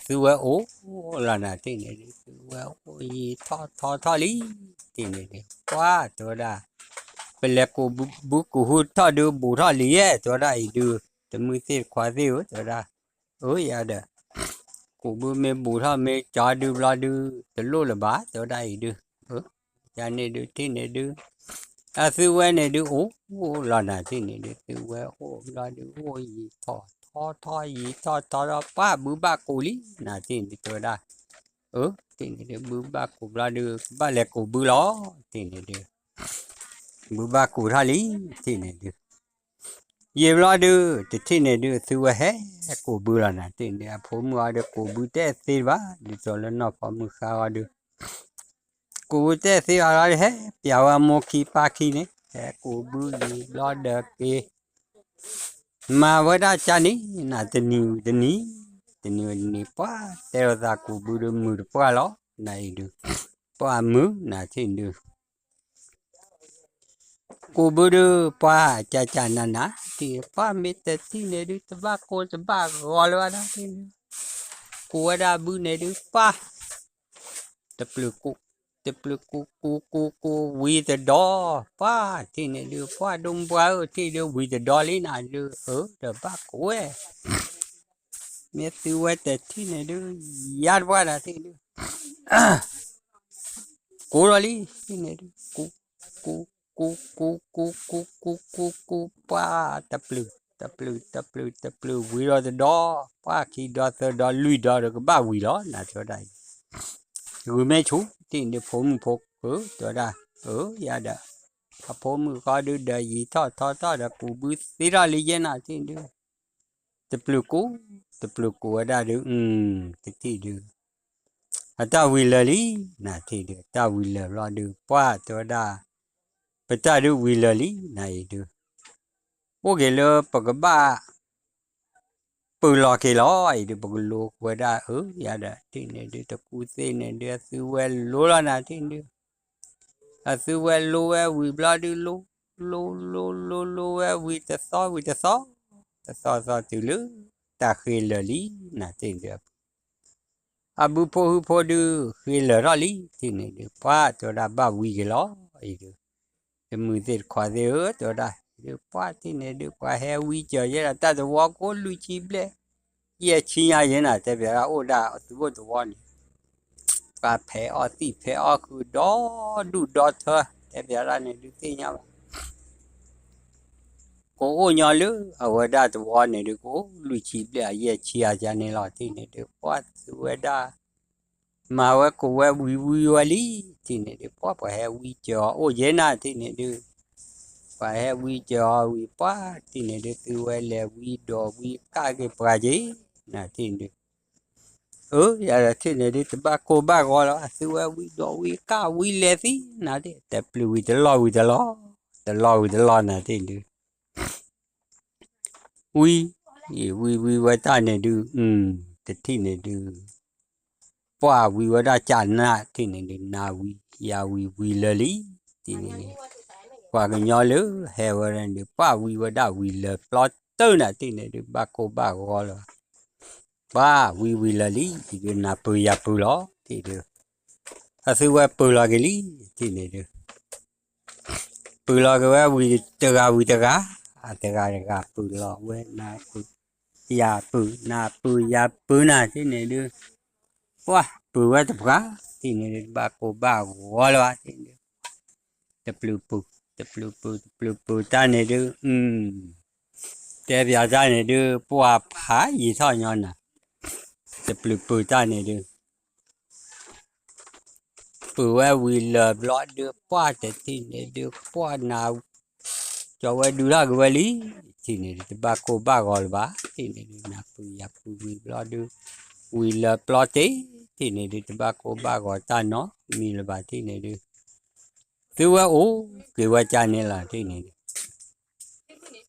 သုဝဲအိၣ်လီၤနၤ ထံၣ်န့ၣ်ဒုး သုဝဲအိၣ်ယံာ်ထီၣ်ထီထီၣ်လံ ထံၣ်န့ၣ်ဒုး ပှၢ်တဲဝဲဒၣ် ပလဲၤကိးဘုကိးဟုထီၣ်ဒုး ဘူးထီၣ်လံယဲၢ် တဲဝဲဒၣ်အံၤဒုး တမုၢ်သ့ၣ်တခွါသ့ၣ်ဧၢ တဲဝဲဒၣ် အၢ ယၤဒီး ကိးဘုမ့ၢ်ဘူးထီၣ်မ့ၢ်ကၠီဒုးဘျီဒုး တလိၣ်လၢၤဘၣ် တဲဝဲဒၣ်အံၤဒုး ယၤန့ၣ်ဒုး ထံၣ်န့ၣ်ဒုး အသုဝဲန့ၣ်ဒုး အိၣ်လီၤနၤ ထံၣ်န့ၣ်ဒုး သုဝဲအိၣ်ဘျီဒုး အိၣ်ယံာ်ထီၣ်ထီထီၣ် ယံာ်ထီၣ်ထီထီၣ် ပှၢ်ဘုဘၣ်ကိးလံ နၤ ထံၣ်န့ၣ်ဒုး တဲဝဲဒၣ် အၢ ထံၣ်န့ၣ်ဒုး ဘုဘၣ်ကိးဘျီဒုး ကဘၣ်လဲၤကိးဘုလီၤ ထံၣ်န့ၣ်ဒုး ဘုဘၣ်ကိးထီၣ်လံ ထံၣ်န့ၣ်ဒုး ယံာ်ဘျီဒုး တထံၣ်န့ၣ်ဒုး သုဝဲဟဲကိးဘုလီၤနၤ ထံၣ်န့ၣ်ဒုး အဖိမုၣ်အီၤဒီး ကိးဘုတအဲၣ်သ့ဘၣ် ဒ်သိးလၢနီၢ်ဖီမုၢ်ဃါအီၤဒုး ကိးဘုတအဲၣ်သ့ဘၣ်လီၤဒုး ဟဲပျးဝဲမိၢ်ခံပၢ်ခံန့ၣ် ဟဲကိးဘုယံာ်ဘျီဒီးက့ၤ မၤဝဲဒၣ်ကန့ၣ် နၤ တနံၤဝံၤတနံၤ တနံၤဝံၤတနံၤ ပှၢ်တဲလိာ်သးကိးဘုဒုး မုာ်တပှၢ်လီၤ နၤအံၤဒုး ပှၢ်မုာ်နၤ ထံၣ်ဒုး ကိးဘုဒုး ပှၢ်ကၠးကၠးနးနး ထံၣ် ပှၢ်မ့ၢ်တထံၣ်န့ၣ်ဒုး တဘၣ်ကိၢ်တဘၣ်ဂီၤလၢၤဘၣ်ဒၣ် ထံၣ်ဒုး ကိးဝဲဒၣ်ဘုန့ၣ်ဒုး ပှၢ် တပျုၤကိး တပျုၤကိးကိးကိးကိး ဝံၤတဒီး ပှၢ်ထံၣ်န့ၣ်ဒုး ပှၢ်ဒိၣ်မုၢ်ပှၢ်ဧၢ ထံၣ်ဒုး ဝံၤတဒီးလံနၤဒုး အၢ ဒီးဘၣ်ကိးဝဲ မ့ၢ်သုဝဲတထံၣ်န့ၣ်ဒုး ယါတပှၢ်နၤ ထံၣ်ဒုး ကိးဒီးလံ ထံၣ်န့ၣ်ဒုး ကိး ကိး ကိး ကိး ကိး ကိး ကိး ကိး ကိး ပှၢ်တပျုၤ တပျုၤ တပျုၤ တပျုၤ ဝံၤဒီးတဒီး ပှၢ်ခံဒီးသၢဒီးလွံၢ်ဒီးဒီးကဘၣ်ဝံၤလီၤ နၤတဲဝဲဒၣ်အံၤ ဂုာ်မ့ၢ်ဆူၣ် ထံၣ်န့ၣ်ဒုး ဖိမုၣ်ဖိ အၢ တဲဝဲဒၣ် အၢ ယၤဒီး အဖိမုၣ်ဃီဒုးဒီးယံာ်ထီၣ်ထီထီၣ်ဒီး ကိးဘုသ့ထီၣ်လံယဲနၤ ထံၣ်န့ၣ်ဒုး တပျုၤကိး တပျုၤကိးဝဲဒၣ်ဒုး တထံၣ်ဒုး အတၢ်ဝံၤလၢာ်လံ နၤထံၣ်ဒုး တၢ်ဝံၤလၢာ်ဘျီဒုး ပှၢ်တဲဝဲဒၣ် ပတၢ်ဒုးဝံၤလၢာ်လံ နၤအံၤဒုး အိၣ်က့ၤလၢပကဘၣ် ပၢၢ်လီၤက့ၤလီၤ. အံၤဒုး ပကလိၤကွဲးဒၣ်အၢ ယၤဒီး ထံၣ်န့ၣ်ဒုး တကူသ့ၣ်န့ၣ်ဒုး အသုဝဲလိၤလီၤနၤ ထံၣ်န့ၣ်ဒုး အသုဝဲလိၤဝဲဝံၤဘျီဒုး လိၤ လိၤ လိၤ လိၤ လိၤဝဲဝံၤတသီဝံၤတသီ, တသီသီတုၤလၢ တၢ်ဃ့လၢာ်လံ နၤ ထံၣ်န့ၣ်ဒုး အဘုဖိဟုဖိဒုး ဃ့လၢာ်ထီၣ်လံ ထံၣ်န့ၣ်ဒုး ပှၤတဲဝဲဒၣ်ဘၣ်ဝံၤက့ၤလီၤ အံၤဒုး တမုာ်သ့ၣ်တခီသ့ၣ်ဧၢ တဲဝဲဒၣ် ဒုးပှၤ ထံၣ်န့ၣ်ဒုး ပှၤဟဲဝံကၢၤယဲဒၣ် တၢ်တဝီကိးလွံၢ်ဆံဘျဲၣ် ယဲၢ်ဆံညါယဲနၤ တဲပၠးဒၣ် အိၣ်ဒၣ်အသုအိၣ်တဝီန့ၣ် ပှၤဖဲးအီၣ်သံၣ်ဖဲးအီၣ်ဃုာ်ဒီဒူၣ်ဒီထၢ တဲပၠးဒၣ်န့ၣ်ဒုး သ့ၣ်ညါဘၣ် ကအိၣ်ညီလၢအဝဲဒၣ်တဝီန့ၣ်ဒုး ကအိၣ်လွံၢ်ဆံဘျဲၣ်အယဲၢ်ဆံအယါန့ၣ်လီၤ ထံၣ်န့ၣ်ဒုး ပှၤသုဝဲဒၣ် မၤဝဲကိးဝဲဝံၤဝံၤဝဲလံ ထံၣ်န့ၣ်ဒုး ပှၤပှၤဟဲဝံကၢၤအီၤအိၣ်ယဲနၤ ထံၣ်န့ၣ်ဒုး ပှၤဟဲဝံကၢၤအီၤဝံၤ ပှၤ ထံၣ်န့ၣ်ဒုး သုဝဲလဲၤဝံဒီးဝံကၢ်က့ၤပှၤက့ၤ နၤ ထံၣ်န့ၣ်ဒုး အၢ ယၤဒီး ထံၣ်န့ၣ်ဒုး တဘၣ်ကိၢ်ဘၣ်ဂီၤလၢၤဘၣ် သုဝဲဝံဒီးဝံကၢ်ဝံလဲၤသံ နၤ တပျုၤဝံၤတလီၢ်ဝံၤတလီၢ် တလီၢ်ဝံၤတလီၢ် နၤ ထံၣ်န့ၣ်ဒုး ဝံ ဝံဝံဝဲတၢ်န့ၣ်ဒုး တထံၣ်န့ၣ်ဒုး ပှၤဝံဝဲဒၣ်ကၢ်နၢ် ထံၣ်န့ၣ်ဒုး နၤဝံ ယၤဝံ ဝံလၢာ်လံ ထံၣ်န့ၣ်ဒုး ပှၤကညီလၢဟဲဝဲဒၣ်န့ၣ်ဒုး ပှၤဝံဝဲဒၣ်ဝံလၢာ်ပျီတၢၢ်နၤ ထံၣ်န့ၣ်ဒုး ဘၣ်ကိၢ်ဘၣ်ဂီၤလၢၤဘၣ် ပှၤဝံဝံလၢာ်လံ ဒုးနၤပၢၤယၤပၢၤလီၤ ထံၣ်ဒုး အသုဝဲပၢၤလီၤက့ၤလံ ထံၣ်န့ၣ်ဒုး ပၢၤလီၤက့ၤဝဲဝံၤတဂၤဝံၤတဂၤ အတဂၤတဂၤပၢၤလီၤဝဲ နၤပၢၤ ယၤပၢၤ နၤပၢၤယၤပၢၤနၤ ထံၣ်န့ၣ်ဒုး ပှၤပၢၤဝဲတပှၤ ထံၣ်န့ၣ်ဒုး တဘၣ်ကိၢ်ဘၣ်ဂီၤလၢၤဘၣ် ထံၣ်န့ၣ်ဒုး တပျုၤပၢၤ တပျုၤပၢၤ တပျုၤပၢၤတၢ်န့ၣ်ဒုး တဲပၠးတၢ်န့ၣ်ဒုး ပှၤဖးယံာ်ထီၣ်ညီနၤ တပျုၤပၢၤတၢ်န့ၣ်ဒုး ပၢၤဝဲဝံၤလၢာ်ဘျီဒုး ပှၤတထံၣ်န့ၣ်ဒုး ပှၤနၤ ကၠီဝဲဒုးထီၣ်က့ၤဝဲလံ ထံၣ်န့ၣ်ဒုး တဘၣ်ကိၢ်ဘၣ်ဂီၤလၢၤဘၣ် ထံၣ်န့ၣ်ဒုး နၤပၢၤယၤပၢၤဝံၤဘျီဒုး ဝံၤလၢာ်ပျီတ့ၢ် ထံၣ်န့ၣ်ဒုး တဘၣ်ကိၢ်ဘၣ်ဂီၤတၢ်နီတမံၤလၢၤဘၣ် ထံၣ်န့ၣ်ဒုး သုဝဲအိၣ်က့ၤဝဲကၢ်န့ၣ်လီၤ ထံၣ်န့ၣ်ဒုး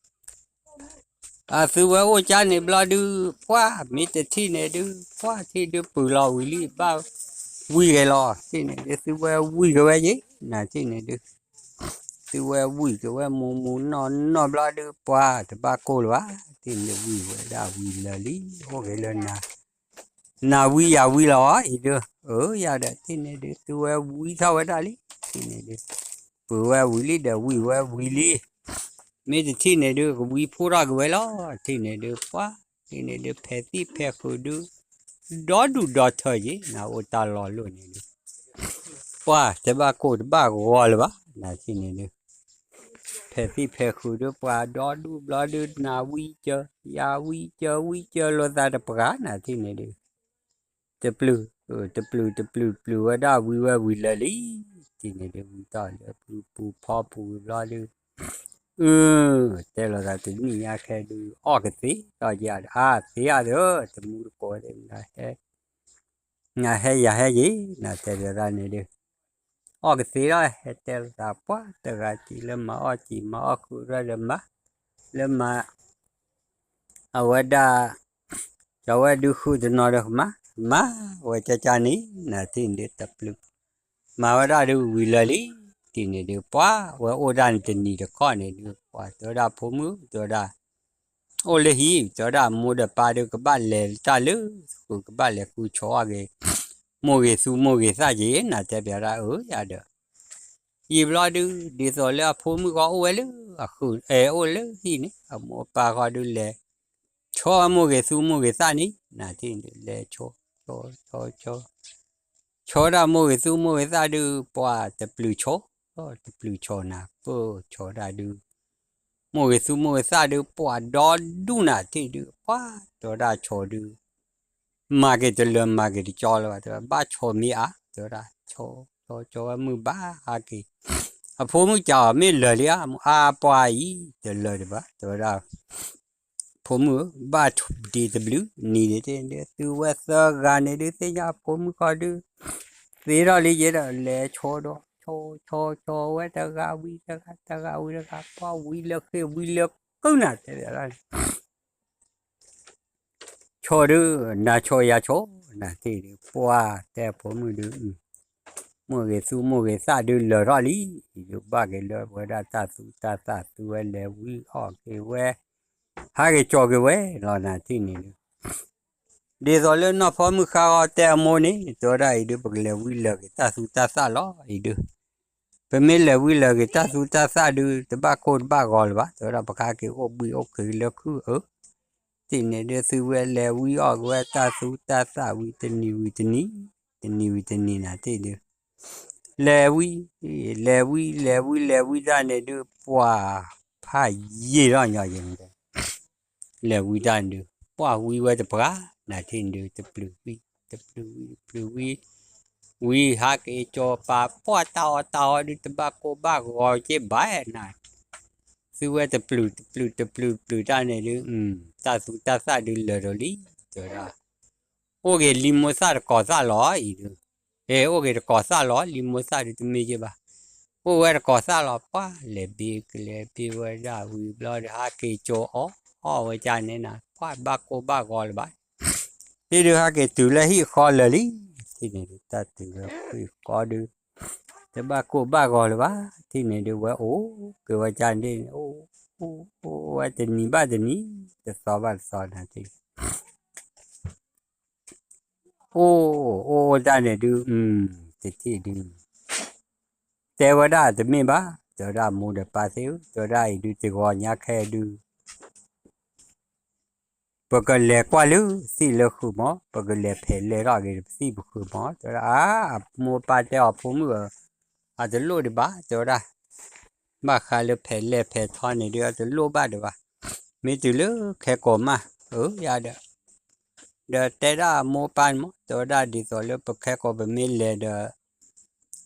အသုဝဲအိၣ်ကၢ်န့ၣ်ဘျီဒုး ပှၤမ့ၢ်တထံၣ်န့ၣ်ဒုး ပှၤထံၣ်ဒုးပၢၤလီၤဝံၤလံ ဘၣ်ဝံၤက့ၤလီၤ ထံၣ်န့ၣ်ဒုး သုဝဲဝံၤက့ၤဝဲယဲ နၤ ထံၣ်န့ၣ်ဒုး သုဝဲဝံၤက့ၤဝဲမူးမူးနီၢ်နီၢ်ဘျီဒုး ပှၤတဘၣ်ကိၢ်လၢၤဘၣ် ထံၣ်န့ၣ်ဒုး ဝံၤဝဲဒၣ်ဝံၤလၢာ်လံ အိၣ်က့ၤလၢနၤ နၤဝံယၤဝံလီၤ အံၤဒုး အၢ ယၤဒီး ထံၣ်န့ၣ်ဒုး သုဝဲဝံထီၣ်ဝဲဒၣ်လံ ထံၣ်န့ၣ်ဒုး ပၢၤဝဲဝံၤလံဒီးဝံၤဝဲဝံၤလံ မ့ၢ်တထံၣ်န့ၣ်ဒုး ကဝံဖိထီၣ်က့ၤဝဲလီၤ ထံၣ်န့ၣ်ဒုး ပှၤ ထံၣ်န့ၣ်ဒုး ဖဲးသံၣ်ဖဲးဃုာ်ဒုး ဒီဒူၣ်ဒီထၢယဲ နၤအိၣ်တၢ်လီၢ်လိၣ်န့ၣ်ဒုး ပှၤတဘၣ်ကိၢ်တဘၣ်ဂီၤလၢၤဘၣ် နၤ ထံၣ်န့ၣ်ဒုး ဖဲးသံၣ်ဖဲးဃုာ်ဒုး ပှၤဒီဒူၣ်ဘျီဒုး နၤဝံကၢၤ ယၤဝံကၢၤ ဝံကၢၤလိာ်သးတပှၤ နၤ ထံၣ်န့ၣ်ဒုး တပျုၤ တပျုၤတပျုၤပျုၤဝဲဒၣ်ဝံၤဝဲဝံၤလၢာ်လံ ထံၣ်န့ၣ်ဒုး ဝံၤထီၣ်လၢပူၤပူၤဖီပူၤဝံၤဘျီဒုး အၢ တဲလိာ်သးတနံၣ်ညါခဲဒုး အီၣ်ကသ့ထီၣ်ယၤဒီး အါသ့အါဒီး တမူတကိးသ့ၣ် နဟဲယၤဟဲယဲ နၤတဲလိာ်သးန့ၣ်ဒုး အီၣ်ကသ့ထီၣ် ဟဲတဲလိာ်သးပှၤတဂၤစံးလၢမၤအီၣ်စံးမၤအီၣ်ဃုာ်ရၢဒီးမၤ လၢမၤ အဝဲဒၣ် ကၠီဝဲဒုးဃုတနီၤဒီးကမၤ မၤဝဲကၠၢကၠၢန့ၣ် နၤထံၣ်န့ၣ်ဒုးတပျုၤ မၤဝဲဒၣ်ဒုးဝံၤလၢာ်လံ ထံၣ်န့ၣ်ဒုး ပှၤဝဲအိၣ်ဒၣ်န့ၣ်တနံၤတခီန့ၣ်ဒုး ပှၤတဲဝဲဒၣ်ဖိမုၣ် တဲဝဲဒၣ် အိၣ်လၢဟံၣ် တဲဝဲဒၣ်မိၢ်ဒီးပၢ်ဒုးကဘၣ်လဲၤတၢ်လၢ ဃုာ်ကဘၣ်လဲၤဃုာ်ဆိးအီၣ်က့ၤ မိၢ်ဂ့ၤသူမိၢ်ဂ့ၤသၣ်က့ၤ နၤတဲပၠးဒၣ်အၢယၤဒီး ယံာ်ဘျီဒုး ဒ်သိးလၢအဖိမုၣ်ဃီအိၣ်ဝဲလၢ အဃုာ်အဲၣ်အိၣ်လၢဟံၣ်န့ၣ် အမိၢ်အပၢ်ဃီဒုးလဲၤ ဆိးမိၢ်ဂ့ၤသူမိၢ်ဂ့ၤသၣ်န့ၣ် နၤထံၣ်န့ၣ်ဒုး လဲၤဆိး ဆိး ဆိး ဆိး ဆိးဒၣ်မိၢ်ဂ့ၤသူမိၢ်ဂ့ၤသၣ်ဒုး ပှၤတပျုၤဆိး တပျုၤဆိးနၤ ပၢၢ်ဆိးဒၣ်ဒုး မိၢ်ဂ့ၤသူမိၢ်ဂ့ၤသၣ်ဒုး ပှၤဒီဒူၣ်နၤထံၣ်ဒုး ပှၤတဲဝဲဒၣ်ဆိးဒုး မၤက့ၤတလၢၤမၤက့ၤတကၠီလၢၤဘၣ် တဲဝဲ ဘၣ်ဆိးမ့ၢ်အါ တဲဝဲဒၣ် ဆိး ဆိး ဆိးဝဲမုၢ်ဘၣ်ဟါက့ၤ အဖိမုၣ်ကးအီၤမ့ၢ်လၢာ်လံဧါ အါပှၤအံၤ တလၢာ်ဒံးဘၣ် တဲဝဲဒၣ် ဖိမုၣ်ဧၢ ဘၣ်ဒ့တဘျုးနံၤဒံး သုဝဲသၢဂၤန့ၣ်ဒုး သ့ၣ်ညါဖိမုၣ်ဃီဒုး သ့ထီၣ်လံယဲဒီး လဲၤဆိးဒီး ဆိး ဆိး ဆိးဝဲတဂၤဝံၤတဂၤ တဂၤဝံၤတဂၤ ပှၤဝံၤလၢာ်ဃ့ၢ်ဝံၤလၢာ်ကုၢ်နၤ တဲဝဲဒၣ်န့ၣ် ထိၣ်ဒုး နၤဆိၣ်ယၤဆိၣ် နၤထံၣ်ဒုး ပှၢ်တဲအဖိမုၣ်ဒုး မိၢ်ဂ့ၤသူမိၢ်ဂ့ၤသၣ်ဒုးလၢာ်ထီၣ်လံ, ဒုးဘၣ်က့ၤလၢဝဲဒၣ်တၢ်သူတၢ်သၣ် သုဝဲလဲၤဝံအီၣ်က့ၤဝဲ ဟးက့ၤကၠီၤက့ၤဝဲလီၤ နၤထံၣ်န့ၣ်ဒုး ဒ်သိးလၢနီၢ်ဖီမုၣ်ဃါဂီၤတဲအမိၢ်န့ၣ် တဲဝဲဒၣ်အံၤဒုး ပကလဲၤဝံလၢာ်က့ၤတၢ်သူတၢ်သၣ်လီၤအံၤဒုး ပမ့ၢ်လဲၤဝံလၢာ်က့ၤတၢ်သူတၢ်သၣ်ဒုး တဘၣ်ကိၢ်တဘၣ်ဂီၤလၢၤဘၣ်, တဲဝဲဒၣ် ပကဟးက့ၤအိၣ်ဘှံးအိၣ်ခ့ၤလၢခုၣ်ဧၢ, ထံၣ်န့ၣ်ဒုး သုဝဲလဲၤဝံအီၣ်က့ၤဝဲတၢ်သူတၢ်သၣ်ဝံၤတနံၤဝံၤတနံၤ, တနံၤဝံၤတနံၤ နၤထံၣ်ဒုး လဲၤဝံ, လဲၤဝံ လဲၤဝံ လဲၤဝံတၢ်န့ၣ်ဒုး ပှၢ်ဖးယံာ်ထီၣ်ညီယဲၢ် လဲၤဝံတၢ်န့ၣ်ဒုး ပှၢ်ဝံဝဲတပှၢ် နၤထံၣ်န့ၣ်ဒုး တပျုာ်ဝံ, တပျုာ်ဝံ တပျုာ်ဝံ, ဝံဟးက့ၤကၠီၤပၤ ပှၢ်တၢ်အီၣ်တၢ်အီဒုး တဘၣ်ကိၢ်ဘၣ်ဂီၤက့ၤဘၣ်နၤ, သုဝဲတပျုာ် တပျုာ် တပျုာ် တပျုာ်တၢ်န့ၣ်ဒုး တၢ်သူတၢ်သၣ်ဒုးလၢာ်ဒီးလံ, တဲဝဲဒၣ် အိၣ်က့ၤလံမိၢ်သၣ်တကိးသၣ်လီၤအံၤဒုး, အ့ အိၣ်က့ၤတကိးသၣ်လီၤ လံမိၢ်သၣ်ဒုးတမ့ၢ်က့ၤဘၣ်, အိၣ်ဝဲတကိးသၣ်လီၤ ပှၢ်လဲၤဘ့ ကလဲၤဘ့ဝဲဒၣ်ဝံၤဘျီဒီး ဟးက့ၤကၠီၤအီၣ် အီၣ်ဝဲဒၣ်န့ၣ်နၤ ပှၢ်ဘၣ်ကိၢ်ဘၣ်ဂီၤလၢၤဘၣ်, ထံၣ်ဒုးဟးက့ၤတုၤလၢဟံၣ်ဃီလၢာ်လံ, ထံၣ်န့ၣ်ဒုး တၢ်တုၤလၢဟံၣ်ဃီဒုး တဘၣ်ကိၢ်ဘၣ်ဂီၤလၢၤဘၣ်, ထံၣ်န့ၣ်ဒုး ဝဲအိၣ်က့ၤဝဲဒၣ်န့ၣ် အိၣ် အိၣ်ဝဲတနံၤဘၣ်တနံၤ တသီဘၣ်တသီနၤထံၣ် အိၣ် အိၣ်အိၣ်တၢ်န့ၣ်ဒုး တထံၣ်ဒုး တဲဝဲဒၣ်တမ့ၢ်ဘၣ်, တဲဝဲဒၣ်မိၢ်ဒီးပၢ်သ့ၣ်ဧၢ တဲဝဲဒၣ်အံၤဒုး တဂီၤညါခဲဒုး ပကလဲၤကွၢ်လၢသ့ၣ်လၢဃုာ်မး, ပကလဲၤဖဲးလဲၢ်ထီၣ်က့ၤပသ့ၣ်ပဃုာ်မး, တဲဝဲဒၣ် အါ အမိၢ်ပၢ်တဲအီၤဖိမုၣ်ဧၢ, အတလိၣ်ဒံးဘၣ် တဲဝဲဒၣ်, ဘၣ်ဃးလၢဖဲးလဲၢ်ဖဲးထီန့ၣ်ဒုး အတလိၣ်ဘၣ်ဒံးဘၣ်, မ့ၢ်တုၤလၢခဲကိာ်မး အၢ ယၤဒီး ဒီးတဲဒၣ်အမိၢ်ပၢ်န့ၣ်မး တဲဝဲဒၣ်ဒ်သိးလၢပခဲကိာ်ပမ့ၢ်လဲၤ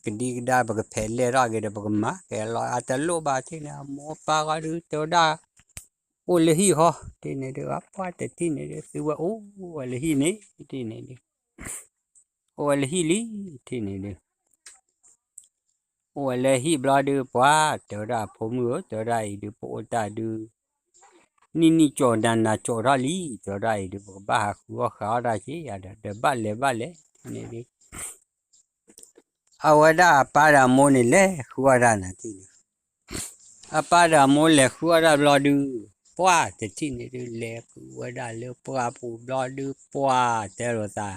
ဒီး ကဒံကဒါပကဖဲးလဲၢ်ထီၣ်က့ၤဒီး ပကမၤကဲလီၤ အတလိၣ်ဘၣ်ထံၣ်န့ၣ် အမိၢ်ပၢ်ဃီဒုး တဲဝဲဒၣ် အိၣ်လၢဟံၣ်ဃီ ထံၣ်န့ၣ်ဒုး ပှၢ်တထံၣ်န့ၣ်ဒုး သုဝဲအိၣ်ဝဲလၢဟံၣ်န့ၣ် ထံၣ်န့ၣ်ဒုး အိၣ်ဝဲလၢဟံၣ်လံ ထံၣ်န့ၣ်ဒုး အိၣ်ဝဲလၢဟံၣ်ဘျီဒုး ပှၢ်တဲဝဲဒၣ်အဖိမုၣ်ဧၢ တဲဝဲဒၣ်အံၤဒုး ပအိၣ်တၢ်ဒုး နံၣ်နံၣ်ကၠိးနၤနၤကၠိးထီၣ်လံ တဲဝဲဒၣ်အံၤဒုး ပကဘၣ်ဟးဃုအီၣ်ဃုအီၣ်တၢ်က့ၤယၤဒီး ဒီးဘၣ်လဲၤဘၣ်လဲၤန့ၣ်ဒုး အဝဲဒၣ်အပၢ်ဒီးအမိၢ်န့ၣ် လဲၤဃုအီၣ်တၢ်နၤထံၣ်န့ၣ် အပၢ်ဒီးအမိၢ်လဲၤဃုအီၣ်တၢ်ဘျီဒုး ပှၢ်တထံၣ်န့ၣ်ဒုး လဲၤဃုဝဲဒၣ်လၢပှၢ်ပူၤဘျီဒုး ပှၢ်တဲလိာ်သး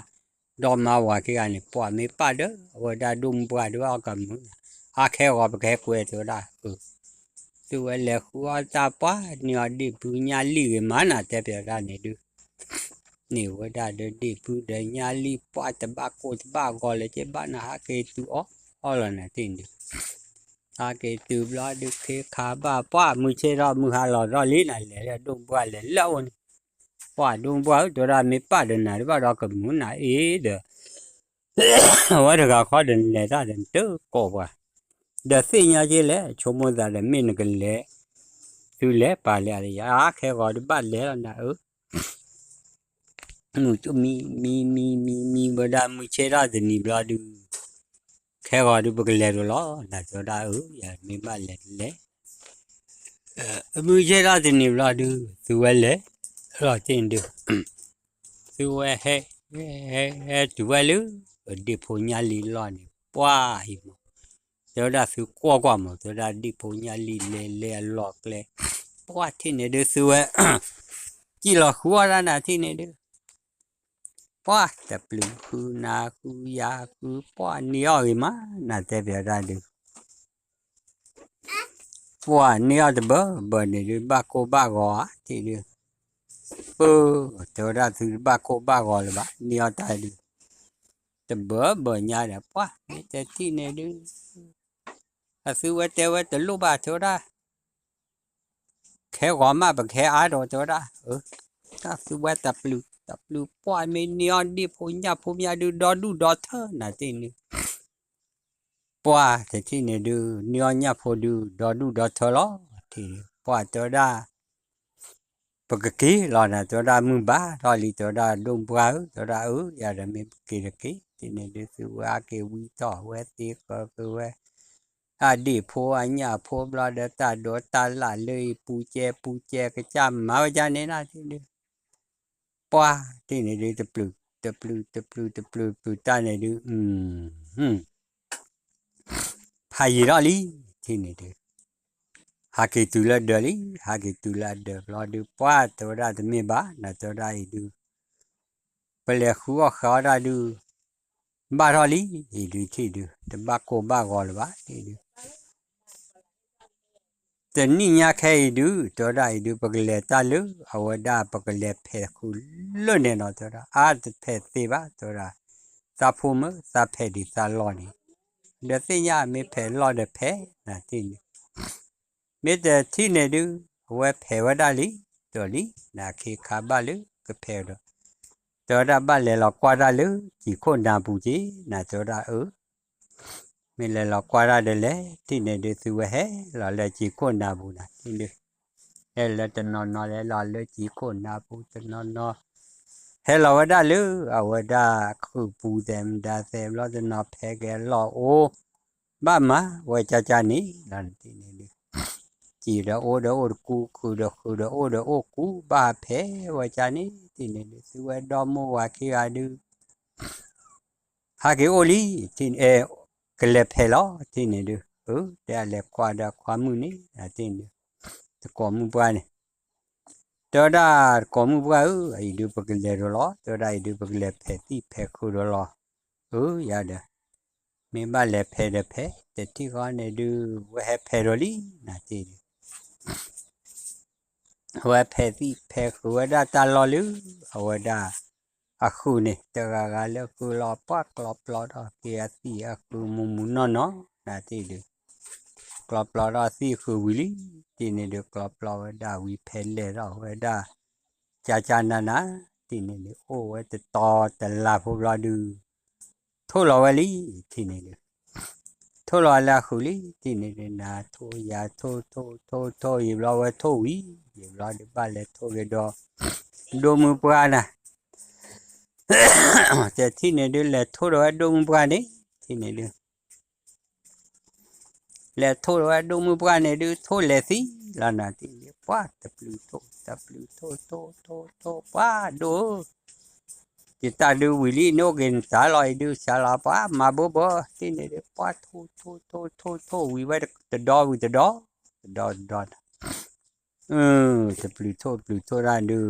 ဒီမါဝၤခံဂၤန့ၣ် ပှၢ်မ့ၢ်ပၢ်ဒီး အဝဲဒၣ်ဒိၣ်မုၢ်ပှၢ်ဒုး အီၣ်ကမုာ်နၤ အါခဲဂီၤပကဟဲကွဲတဲဝဲဒၣ် သုဝဲလဲၤဃုအီၣ်တၢ်ပှၢ် န့ၢ်အီၣ်ဒ့ၣ်ဖုညၣ်လံၣ်ဂ့ၤမးနၤ တဲပၠးဒၣ်န့ၣ်ဒုး န့ၢ်ဝဲဒၣ်ဒီးဒ့ၣ်ဖုဒီးညၣ်လံၣ် ပှၢ်တဘၣ်ကိၢ်တဘၣ်ဂီၤလၢၤက့ဘၣ်နၤ ဟးက့ၤတုၤအီၣ်အီၣ်လီၤနၤထံၣ်န့ၣ်ဒုး ဟးက့ၤတုၤဘျီဒုး ခ့ခါဘၣ်ပှၢ် မုၢ်ဆ့ၣ်ထီၣ်မုၢ်ဟါလီၤထီၣ်လံနၤ လဲၤလၢဒိၣ်မုၢ်ပှၢ်လဲၤလၢအအိၣ်န့ၣ် ပှၢ်ဒိၣ်မုၢ်ပှၢ်ဧၢ တဲဝဲဒၣ်မ့ၢ်ပၢ်ဒီးနၤဒုး ဘၣ်ဒီးကမုာ်နၤအ့ဒီး အဝဲတဂၤဃီဒီးနလဲၤတၢ်ဒီးနတကိးပှၤ ဒီးသ့ၣ်ညါက့လဲၣ် ဆိကမိၣ်သးဒီးမ့ၢ်နကလဲၤ သုလဲၤပာ်လဲၤအါ ခဲဂီၤဒုးဘၣ်လဲၤလီၤနၤဧၢ မုၢ်မံ မံ မံ မံ မံဝဲဒၣ် မုၢ်ဆ့ၣ်ထီၣ်တနံၤဘျီဒုး ခဲဂီၤဒုးပကလဲၤဒိးလီၤ နၤတဲဝဲဒၣ်အၢ ယၤမ့ၢ်ဘၣ်လဲၤတလဲၤ မုၢ်ဆ့ၣ်ထီၣ်တနံၤဘျီဒုး သုဝဲလဲၤ လီၤတ့ၢ်ဒုး သုဝဲဟဲ ဟဲ ဟဲတုၤဝဲလၢ ဒ့ၣ်ဖိညၣ်လံၣ်လီၢ်န့ၣ် ပှၢ်အံၤမး တဲဝဲဒၣ်သုကွၢ်ကွၢ်မး တဲဝဲဒၣ်ဒ့ၣ်ဖိညၣ်လံၣ်လဲၤလဲၤအလီၢ်ကျဲ ပှၢ်ထံၣ်န့ၣ်ဒုး သုဝဲ စံၣ်လီၤဃုအီၣ်တၢ်နၤထံၣ်န့ၣ်ဒုး ပှၢ်တပျုာ်ဃုနၤဃုယၤဃု ပှၢ်န့ၢ်အီၣ်ဂ့ၤမး နၤတဲပၠးဒၣ်ဒုး ပှၢ်န့ၢ်အီၣ်တဘၢဘၢန့ၣ်ဒုး ဘၣ်ကိၢ်ဘၣ်ဂီၤဧါ ထံၣ်ဒုး ပၢ် တဲဝဲဒၣ်သုတဘၣ်ကိၢ်ဘၣ်ဂီၤလၢၤဘၣ် န့ၢ်အီၣ်တၢ်ဒုး တဘၢဘၢညါဒီး ပှၢ်မ့ၢ်တထံၣ်န့ၣ်ဒုး အသုဝဲတဲဝဲတလိၣ်ဘၣ်တဲဝဲဒၣ် ခဲဂီၤမးပကဟဲအါဒီးတဲဝဲဒၣ် တၢ်သုဝဲတပျုာ် တပျုာ်ပှၢ်မ့ၢ်န့ၢ်အီၣ်ဒ့ၣ်ဖိညၣ်ဖိမးဒုး ဒီဒူၣ်ဒီထၢနၤတ့ၢ်န့ၣ် ပှၢ်တထံၣ်န့ၣ်ဒုး န့ၢ်အီၣ်ညၣ်ဖိဒုး ဒီဒူၣ်ဒီထၢလီၤ ထံၣ်ပှၢ်တဲဝဲဒၣ် ပကက့ၤလီၤနၤ တဲဝဲဒၣ်မုၢ်ဘၣ်ထီၣ်လံ တဲဝဲဒၣ်ဒိၣ်ပှၢ်ဧၢ တဲဝဲဒၣ်အၢ ယၤဒီးမ့ၢ်ပက့ၤတက့ၤ တ့ၢ်န့ၣ်ဒုးသုဝဲအါက့ၤဝံထီၣ်ဝဲသ့ဃၢက့ၤဝဲ အဒ့ၣ်ဖိအညၣ်ဖိဘျီဒီးတၢ်ဒိးတၢ်လၢ်လၢအံၤပူၤကဲပူၤကဲကစၢ်မၤဝဲဒ်န့ၣ်နၤတ့ၢ်ဒုး ပှၤတထံၣ်န့ၣ်ဒုး တပျုာ်တပျုာ်တပျုာ်တပျုာ်တပျုာ်တၢ်န့ၣ်ဒုး ဖးယံာ်ထီၣ်လံ, ထံၣ်န့ၣ်ဒုး ဟးက့ၤတုၤလၢဒၢးလံ, ဟးက့ၤတုၤလၢအဒၢးဘျီဒုး ပှၤတဲဝဲဒၣ်တမ့ၢ်ဘၣ် နတဲဝဲဒၣ်အံၤဒုး ပလဲၤဃုအီၣ်ဃာ်အီၣ်တၢ်ဒုး ဘၣ်ထီၣ်လံ, အံၤဒုးထံၣ်ဒုး တဘၣ်ကိၢ်ဘၣ်ဂီၤလၢၤဘၣ် ထံၣ်ဒုး တနံၣ်ညါခဲအံၤဒုး တဲဝဲဒၣ်အံၤဒုး ပကလဲၤတၢ်လၢ အဝဲဒၣ်ပကလဲၤဖဲးဃုာ်လၢန့ၣ်နီၤ တဲဝဲဒၣ် အါတဖဲးသ့ဘၣ် တဲဝဲဒၣ် သးဖိမ့ၢ်သးဖဲးဒံးသးလီၢ်န့ၣ် ဒီးသ့ၣ်ညါမ့ၢ်ဖဲးလီၢ်ဒီးဖဲး နထံၣ်န့ၣ် မ့ၢ်တထံၣ်န့ၣ်ဒုး အဝဲဖဲးဝဲဒၣ်လံ, ဒီးလံ နခ့ခါဘၣ်လၢကဖဲးဒီး တဲဝဲဒၣ်ဘၣ်လဲၤလီၤကွၢ်တၢ်လၢ ကံၤခိၣ်နါပူၤက့ၤ နတဲဝဲဒၣ်အၢ မ့ၢ်လဲၤလီၤကွၢ်တၢ်ဒီးလဲၣ် ထံၣ်န့ၣ်ဒုး သုဝဲဟဲလီၤလၢကံၤခိၣ်နါပူၤနၤ ထံၣ်ဒုး ဟဲလၢတနီၤနီၤ လဲၤလီၤလၢကံၤခိၣ်နါပူၤတနီၤနီၤ ဟဲလီၤဝဲဒၣ်လၢ အဝဲဒၣ်ခုးပူၤသဲးမတၤသဲးဘျီတနီၤ ဖဲက့ၤအလီၢ်အိၣ် ဘၣ်မၤဝဲကၠါကၠါန့ၣ် လီၤနထံၣ်န့ၣ်ဒုး ကံၤဒီးအိၣ်ဒီးအိၣ်တကူ ခုးဒီးခုးဒီးအိၣ်ဒီးအိၣ်ကူ ဘၣ်ဖဲးဝဲကၠါန့ၣ် ထံၣ်န့ၣ်ဒုး သုဝဲဒီမိၢ်ဝၤခံဂၤဒုး ဟးက့ၤအိၣ်လံ, ထံၣ်န့ၣ် ကလဲၤဖဲးလီၤ ထံၣ်န့ၣ်ဒုး အတဲအလဲၤကွၢ်ဒီးခွါမုၣ်န့ၣ် ထံၣ်န့ၣ်ဒုး တကိးမုၣ်ပှၢ်န့ၣ် တဲဝဲဒၣ်တကိးမုၣ်ပှၢ်ဧၢ အံၤဒုးပကလဲၤဒီးလီၤ တဲဝဲဒၣ်အံၤဒုး ပကလဲၤဖဲးသံၣ်ဖဲးခုးဒီးလီၤ အၢ ယၤဒီး မ့ၢ်ဘၣ်လဲၤဖဲးဒီးဖဲး တထံၣ်ဃီန့ၣ်ဒုး ဝဲဟဲဖဲးဒီးလံ နထံၣ်ဒုး အဝဲဖဲးသံၣ်ဖဲးဃုာ်ဝဲဒၣ်တၢ်လီၢ်လၢ အဝဲဒၣ် အဃုာ်န့ၣ် တဂၤဂၤလၢဃုာ်လီၤ ပှၤကျီပျီထီၣ်က့ၤအသံၣ်အဃုာ်မူးမူးနီၢ်နီၢ် နထံၣ်ဒုး ကျီပျီထီၣ်သံၣ်ဃုာ်ဝံၤလံ ထံၣ်န့ၣ်ဒုး ကျီပျီဝဲဒၣ်ဝံၤဖဲးလဲၢ်ထီၣ်ဝဲဒၣ် ကၠါကၠါနၤနၤ ထံၣ်န့ၣ်ဒုး အိၣ်ဝဲတတီၤတလါဖိဘျီဒုး ထိၣ်လီၤဝဲလံ ထံၣ်န့ၣ်ဒုး ထိၣ်လီၤဝဲလၢအဃုာ်လံ ထံၣ်န့ၣ်ဒုး နၤထိၣ်ယၤထိၣ်ထိၣ်ထိၣ်ထိၣ် ယံာ်ဘျီဝဲထိၣ်ဝံၤ ယံာ်ဘျီဒုးဘၣ်လဲၤထိၣ်က့ၤဒီး ဒိၣ်မုၢ်ပှၢ်နၤ တထံၣ်န့ၣ်ဒုး လဲၤထိၣ်ဒီးဝဲဒိၣ်မုၢ်ပှၢ်န့ၣ် ထံၣ်န့ၣ်ဒုး လဲၤထိၣ်ဒီးဝဲဒိၣ်မုၢ်ပှၢ်န့ၣ်ဒုး ထိၣ်လဲၤသံလီၤနၤ ထံၣ်န့ၣ်ဒုး ပှၤတပျုာ်ထိၣ် တပျုာ်ထိၣ်ထိၣ်ထိၣ်ထိၣ် ပှၤဒိၣ်ဧၢ ယတၢ်ဒုးဝံၤလံ နအိၣ်က့ၤနတၢ်လီၤအံၤဒုး စှၤလီၤပှၤမၤဘိဘိ ထံၣ်န့ၣ်ဒုး ပှၤထိၣ်ထိၣ်ထိၣ်ထိၣ်ထိၣ်ဝံၤဝဲတဒီဝံၤတဒီ တဒီတဒီနၤ တပျုာ်ထိၣ်ပျုာ်ထိၣ်တၢ်ဒုး ဝံၤ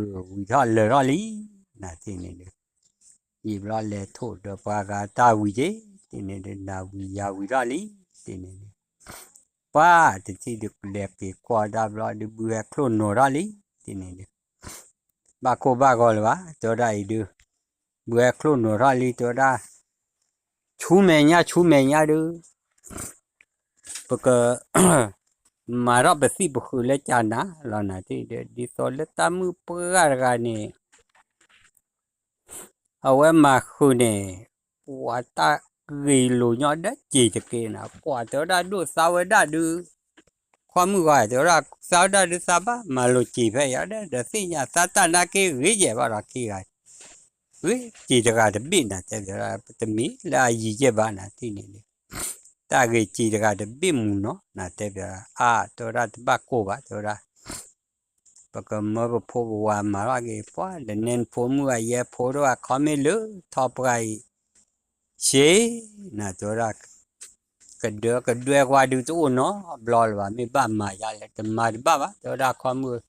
ထီၣ်လၢာ်ထီၣ်လံ နၤထံၣ်န့ၣ်ဒုး ယံာ်ဘျီလဲၤထိၣ်ဒီးပှၤဂၤတၢ်ဝံၤက့ၤ ထံၣ်န့ၣ်ဒုး နၤဝံၤယၤဝံၤထီၣ်လံ ထံၣ်န့ၣ်ဒုး ပှၤတထံၣ်ဒုး ကလဲၤက့ၤကွၢ်တၢ်ဘျီဒုး ဘုဟဲချိၣ်နီၤထီၣ်လံ ထံၣ်န့ၣ်ဒုး ဘၣ်ကိၢ်ဘၣ်ဂီၤလၢၤဘၣ် တဲဝဲဒၣ်အံၤဒုး ဘုဟဲချိၣ်နီၤထီၣ်လံ တဲဝဲဒၣ် ဆူမဲာ်ညါ ဆူမဲာ်ညါဒုး ပက မၤထီၣ်ပသံၣ်ပဃုာ်လၢကၠါနၤလီၤနၤ ထံၣ်ဒုး ဒ်သိးလၢတၢ်မုၣ်ပှၢ်တဂၤန့ၣ် အဝဲမၤဃုာ်န့ၣ် ပှၤတၢ်ဂ့ၤလိာ်ညီဒီးစံာ်တက့ၢ်နၤ ကွၢ်တဲဝဲဒၣ်ဒိၣ်သါဝဲဒၣ်ဒုး ခွါမုၣ်ဂီၤ တဲဝဲဒၣ်သါဝဲဒၣ်ဒုး သးဘၣ်မၤလိာ်စံာ်ဖဲယၤဒီး ဒီးသ့ၣ်ညါသးတၢ်နာ်က့ဂ့ၤယဲၢ်ဘၣ်ဒီးခံဂၤ ဂ့ၤစံာ်တဂၤတဘ့ၣ်နၤ တဲပၠးဒၣ် တမ့ၢ်လၢအယံၤယဲၢ်ဘၣ်နၤ ထံၣ်န့ၣ်ဒုး တၢ်ဂ့ၤစံာ်တဂၤတဘ့ၣ်မူနီၤ နၤတဲပၠးဒၣ် အါ တဲဝဲဒၣ်တဘၣ်ကိၢ်ဘၣ် တဲဝဲဒၣ် ပကမၢပဖိပဝၤမၤထီၣ်က့ၤ ပှၤဒီးနဲနဖိမုၣ်ဂၤယဲဖိဒိၣ်ဂၤ ခီမ့ၢ်လၢထီၣ်ပှၢ်အံၤ ရှ့ နၤတဲဝဲဒၣ် ကဒၢကဒွဲကွၢ်ဒုးတအိၣ်နီတဘျီလၢၤဘၣ် မ့ၢ်ဘၣ်မၤယါလဲၣ် တမၤတဘၣ်ဘၣ် တဲဝဲဒၣ်ခီမုၣ်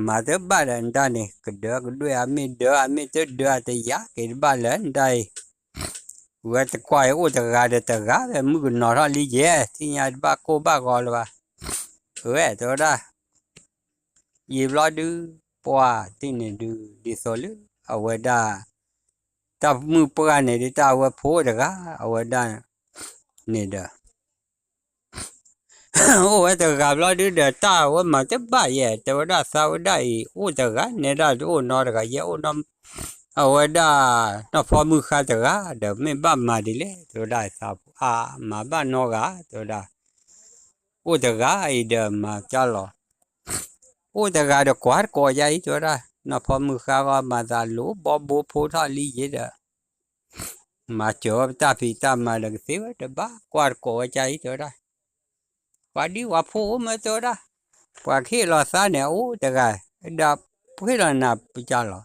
မၤတဘၣ်ဒီးနတၢ်န့ၣ် ကဒၢကဒွဲအမ့ၢ်ဒၢ အမ့ၢ်တဒၢအတယါက့ၤတဘၣ်လၢနတၢ်အံၤ ဝဲတကွၢ်အံၤအိၣ်တဂၤဒီးတဂၤ ဖဲမုၣ်ကနီၤထီၣ်လံယဲၢ် ထံၣ်ညါတဘၣ်ကိၢ်ဘၣ်ဂီၤလၢၤဘၣ် ဝဲတဲဝဲဒၣ် ယံာ်ဘျီဒုး ပှၤတထံၣ်န့ၣ်ဒုး ဒ်သိးလၢ အဝဲဒၣ် တၢ်မုၣ်ပှၢ်န့ၣ်ဒုး တၢ်အဝဲဖိတဂၤ အဝဲဒၣ်န့ၣ်ဒီး အိၣ်ဝဲတဂၤဘျီဒုးဒီး တၢ်အဝဲမၤတဘၣ်ယဲၢ် တဲဝဲဒၣ်သးဝဲဒၣ်အံၤ အိၣ်တဂၤ နဲဒၣ်တအိၣ်နီတဂၤ ယဲၢ်အိၣ်နီ အဝဲဒၣ် နီၢ်ဖီမုၢ်ဃါတဂၤဒီး မ့ၢ်ဘၣ်မၤဒ်လဲၣ် တဲဝဲဒၣ်သး အါ မၤဘၣ်နီတဂၤ တဲဝဲဒၣ် အိၣ်တဂၤအံၤဒီးမၤကၢ်လီၤ အိၣ်တဂၤဒီးကွၢ်တကိးယါအံၤ တဲဝဲဒၣ် နီၢ်ဖီမုၢ်ဃါဂီၢ် မၤသးလိၤဘီဘိဖိထီၣ်လံယဲၢ်ဒီး မၤစၢၤဝဲပတၢ်ဖံးတၢ်မၤဒီးကသ့ဝဲတဘၣ် ကွၢ်တကိးဝဲကါအံၤ တဲဝဲဒၣ် ပှၤဒ်ပှၤဖိအိၣ်မ့ၢ်တဲဝဲဒၣ် ပှၤကဟ့ၣ်လီၤသးန့ၣ် အအိၣ်တဂၤ ဒီးပဟ့ၣ်လီၤနၤပကါလီၤ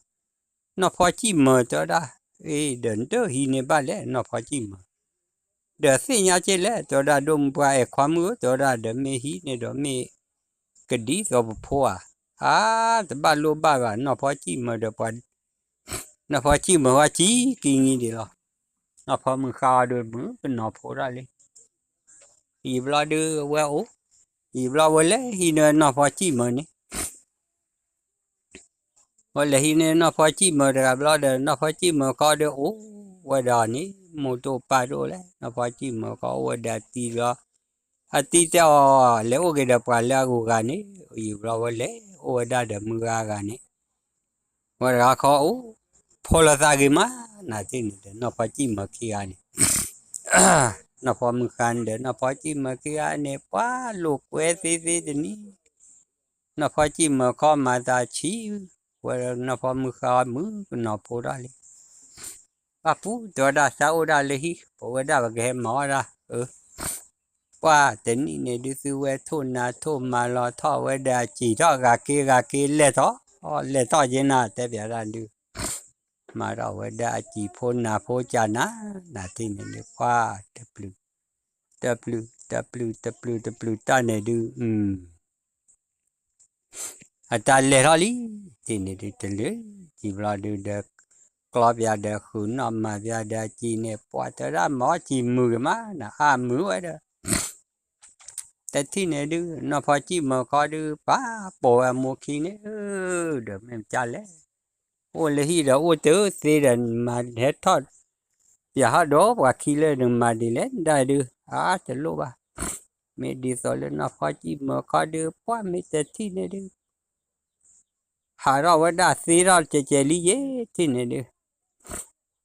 နီၢ်ဖီကံၣ်မၢၤတဲဝဲဒၣ်, အ့ ဒီးနတဟံးန့ၢ်ဘၣ်လဲၣ် နီၢ်ဖီကံၣ်မၢၤ, ဒီးသ့ၣ်ညါက့လဲၣ် တဲဝဲဒၣ် ဒိၣ်မူပှၢ်အဲၣ်ခွါမုၣ်ဧၢ တဲဝဲဒၣ် ဒီးမ့ၢ်ဟံးန့ၢ်ဒီးမ့ၢ်ကဒ်သိးပဖိဧါ, အါ တဘၣ်လိၣ်ဘၣ်ဘၣ် နီၢ်ဖီကံၣ်မၢၤဒီးပှၤ နီၢ်ဖီကံၣ်မၢၤဃီကံကံနံဒံးလီၤ. နီၢ်ဖီမုၢ်ဃါအီၤဒီးမုၢ်ကနီၤဖိဒၣ်လံ. ယံာ်ဘျီဒုးဝဲအိၣ်, ယံာ်ဘျီဝဲလဲၤဟံးန့ၢ်နီၢ်ဖီကံၣ်မၢၤန့ၣ်, ဝဲလဲၤဟံးန့ၢ်နီၢ်ဖီကံၣ်မၢၤတဂၤဘျီဒီး နီၢ်ဖီကံၣ်မၢၤဃီဒီးအိၣ်ဝဲဒီးန့ၣ် မိၢ်တအိၣ်ပၢ်တအိၣ်လဲၣ် နီၢ်ဖီကံၣ်မၢၤဃီအိၣ်ဝဲဒီးအတံၤဘျီ အတံၤတဲအီၤ လဲၤအိၣ်က့ၤဒီးပှၤလၢအဂုၤအဂၤန့ၣ်, ယံာ်ဘျီဝဲလဲၤအိၣ်ဝဲဒၣ်ဒီးမုၢ်ဂၤအဂၤန့ၣ်, ဝဲတဂၤခီအိၣ် ဖိလီၤသးဂ့ၤမး နၤထံၣ်န့ၣ်ဒီး နီၢ်ဖီကံၣ်မၢၤခံဂၤန့ၣ်, နီၢ်ဖီမုၢ်ဃါန့ၣ်ဒီး နီၢ်ဖီကံၣ်မၢၤခံဂၤန့ၣ် ပှၤလိာ်ကွဲသ့သ့တနံၤ, နီၢ်ဖီကံၣ်မၢၤခီမၤသးဆံး, ဝဲနီၢ်ဖီမုၢ်ဃါမုၢ်ကနီၤဖိဒၣ်လံ. ပၢ်ပူၤတဲဝဲဒၣ် သးအိၣ်ဒၣ်လၢဟံၣ် ပဝဲဒၣ်ပကဟဲမၤအီၣ်ဒၣ်, အၢ ပှၢ်တနံၣ်န့ၣ်ဒုး သုဝဲထိၣ်နၤထိၣ်မၤလီၤထီၣ်ဝဲဒီးအစံာ်ထီၣ်ဂၤက့ဂၤက့လဲၢ်ထီၣ်, လဲၢ်ထီၣ်က့နၤ တဲပျးဒၣ်ဒုး, မၤထီၣ်ဝဲဒၣ်အစံာ်ဖိနၤဖိကၢ်နၤ, နၤထံၣ်န့ၣ်ဒုး ပှၢ်တပျုၤ, တပျုၤ, တပျုၤ, တပျုၤ, တပျုၤတၢ်န့ၣ်ဒုး အတၢ်လဲၤထီၣ်လံ, ထံၣ်န့ၣ်ဒုး တလၢကံဘျီဒုးဒီး ကျီပျးဒီးဃုာ်နီၣ်မၤပျးဒီးအစံာ်န့ၣ် ပှၢ်တဲဝဲဒၣ်မၤအီၣ်စံာ်မုာ်ဂ့ၤမး နအါမုာ်ဝဲဒီး တထံၣ်န့ၣ်ဒုး နီၢ်ဖီကံၣ်မၢၤခီဒုး ပာ်ပိာ်ဝဲအမိၢ်ခံန့ၣ်, ဒီးမ့ၢ်မတၤလဲၣ်, အိၣ်လၢဟံၣ်ဒီးအိၣ်တသ့ဒီး နမၤဟဲထီၣ် ပျးဟီၣ်ဒီးပှၤခံလၢနမၤဒ်လဲၣ်ဒၣ်ဒုး အါတလိၣ်ဘၣ်, မ့ၢ်ဒ်သိးလၢနီၢ်ဖီကံၣ်မၢၤခီဒုး ပှၢ်မ့ၢ်တထံၣ်န့ၣ်ဒုး ဟးထီၣ်ဝဲဒၣ်သ့ထီၣ်ကဲကဲလံယဲ ထံၣ်န့ၣ်ဒုး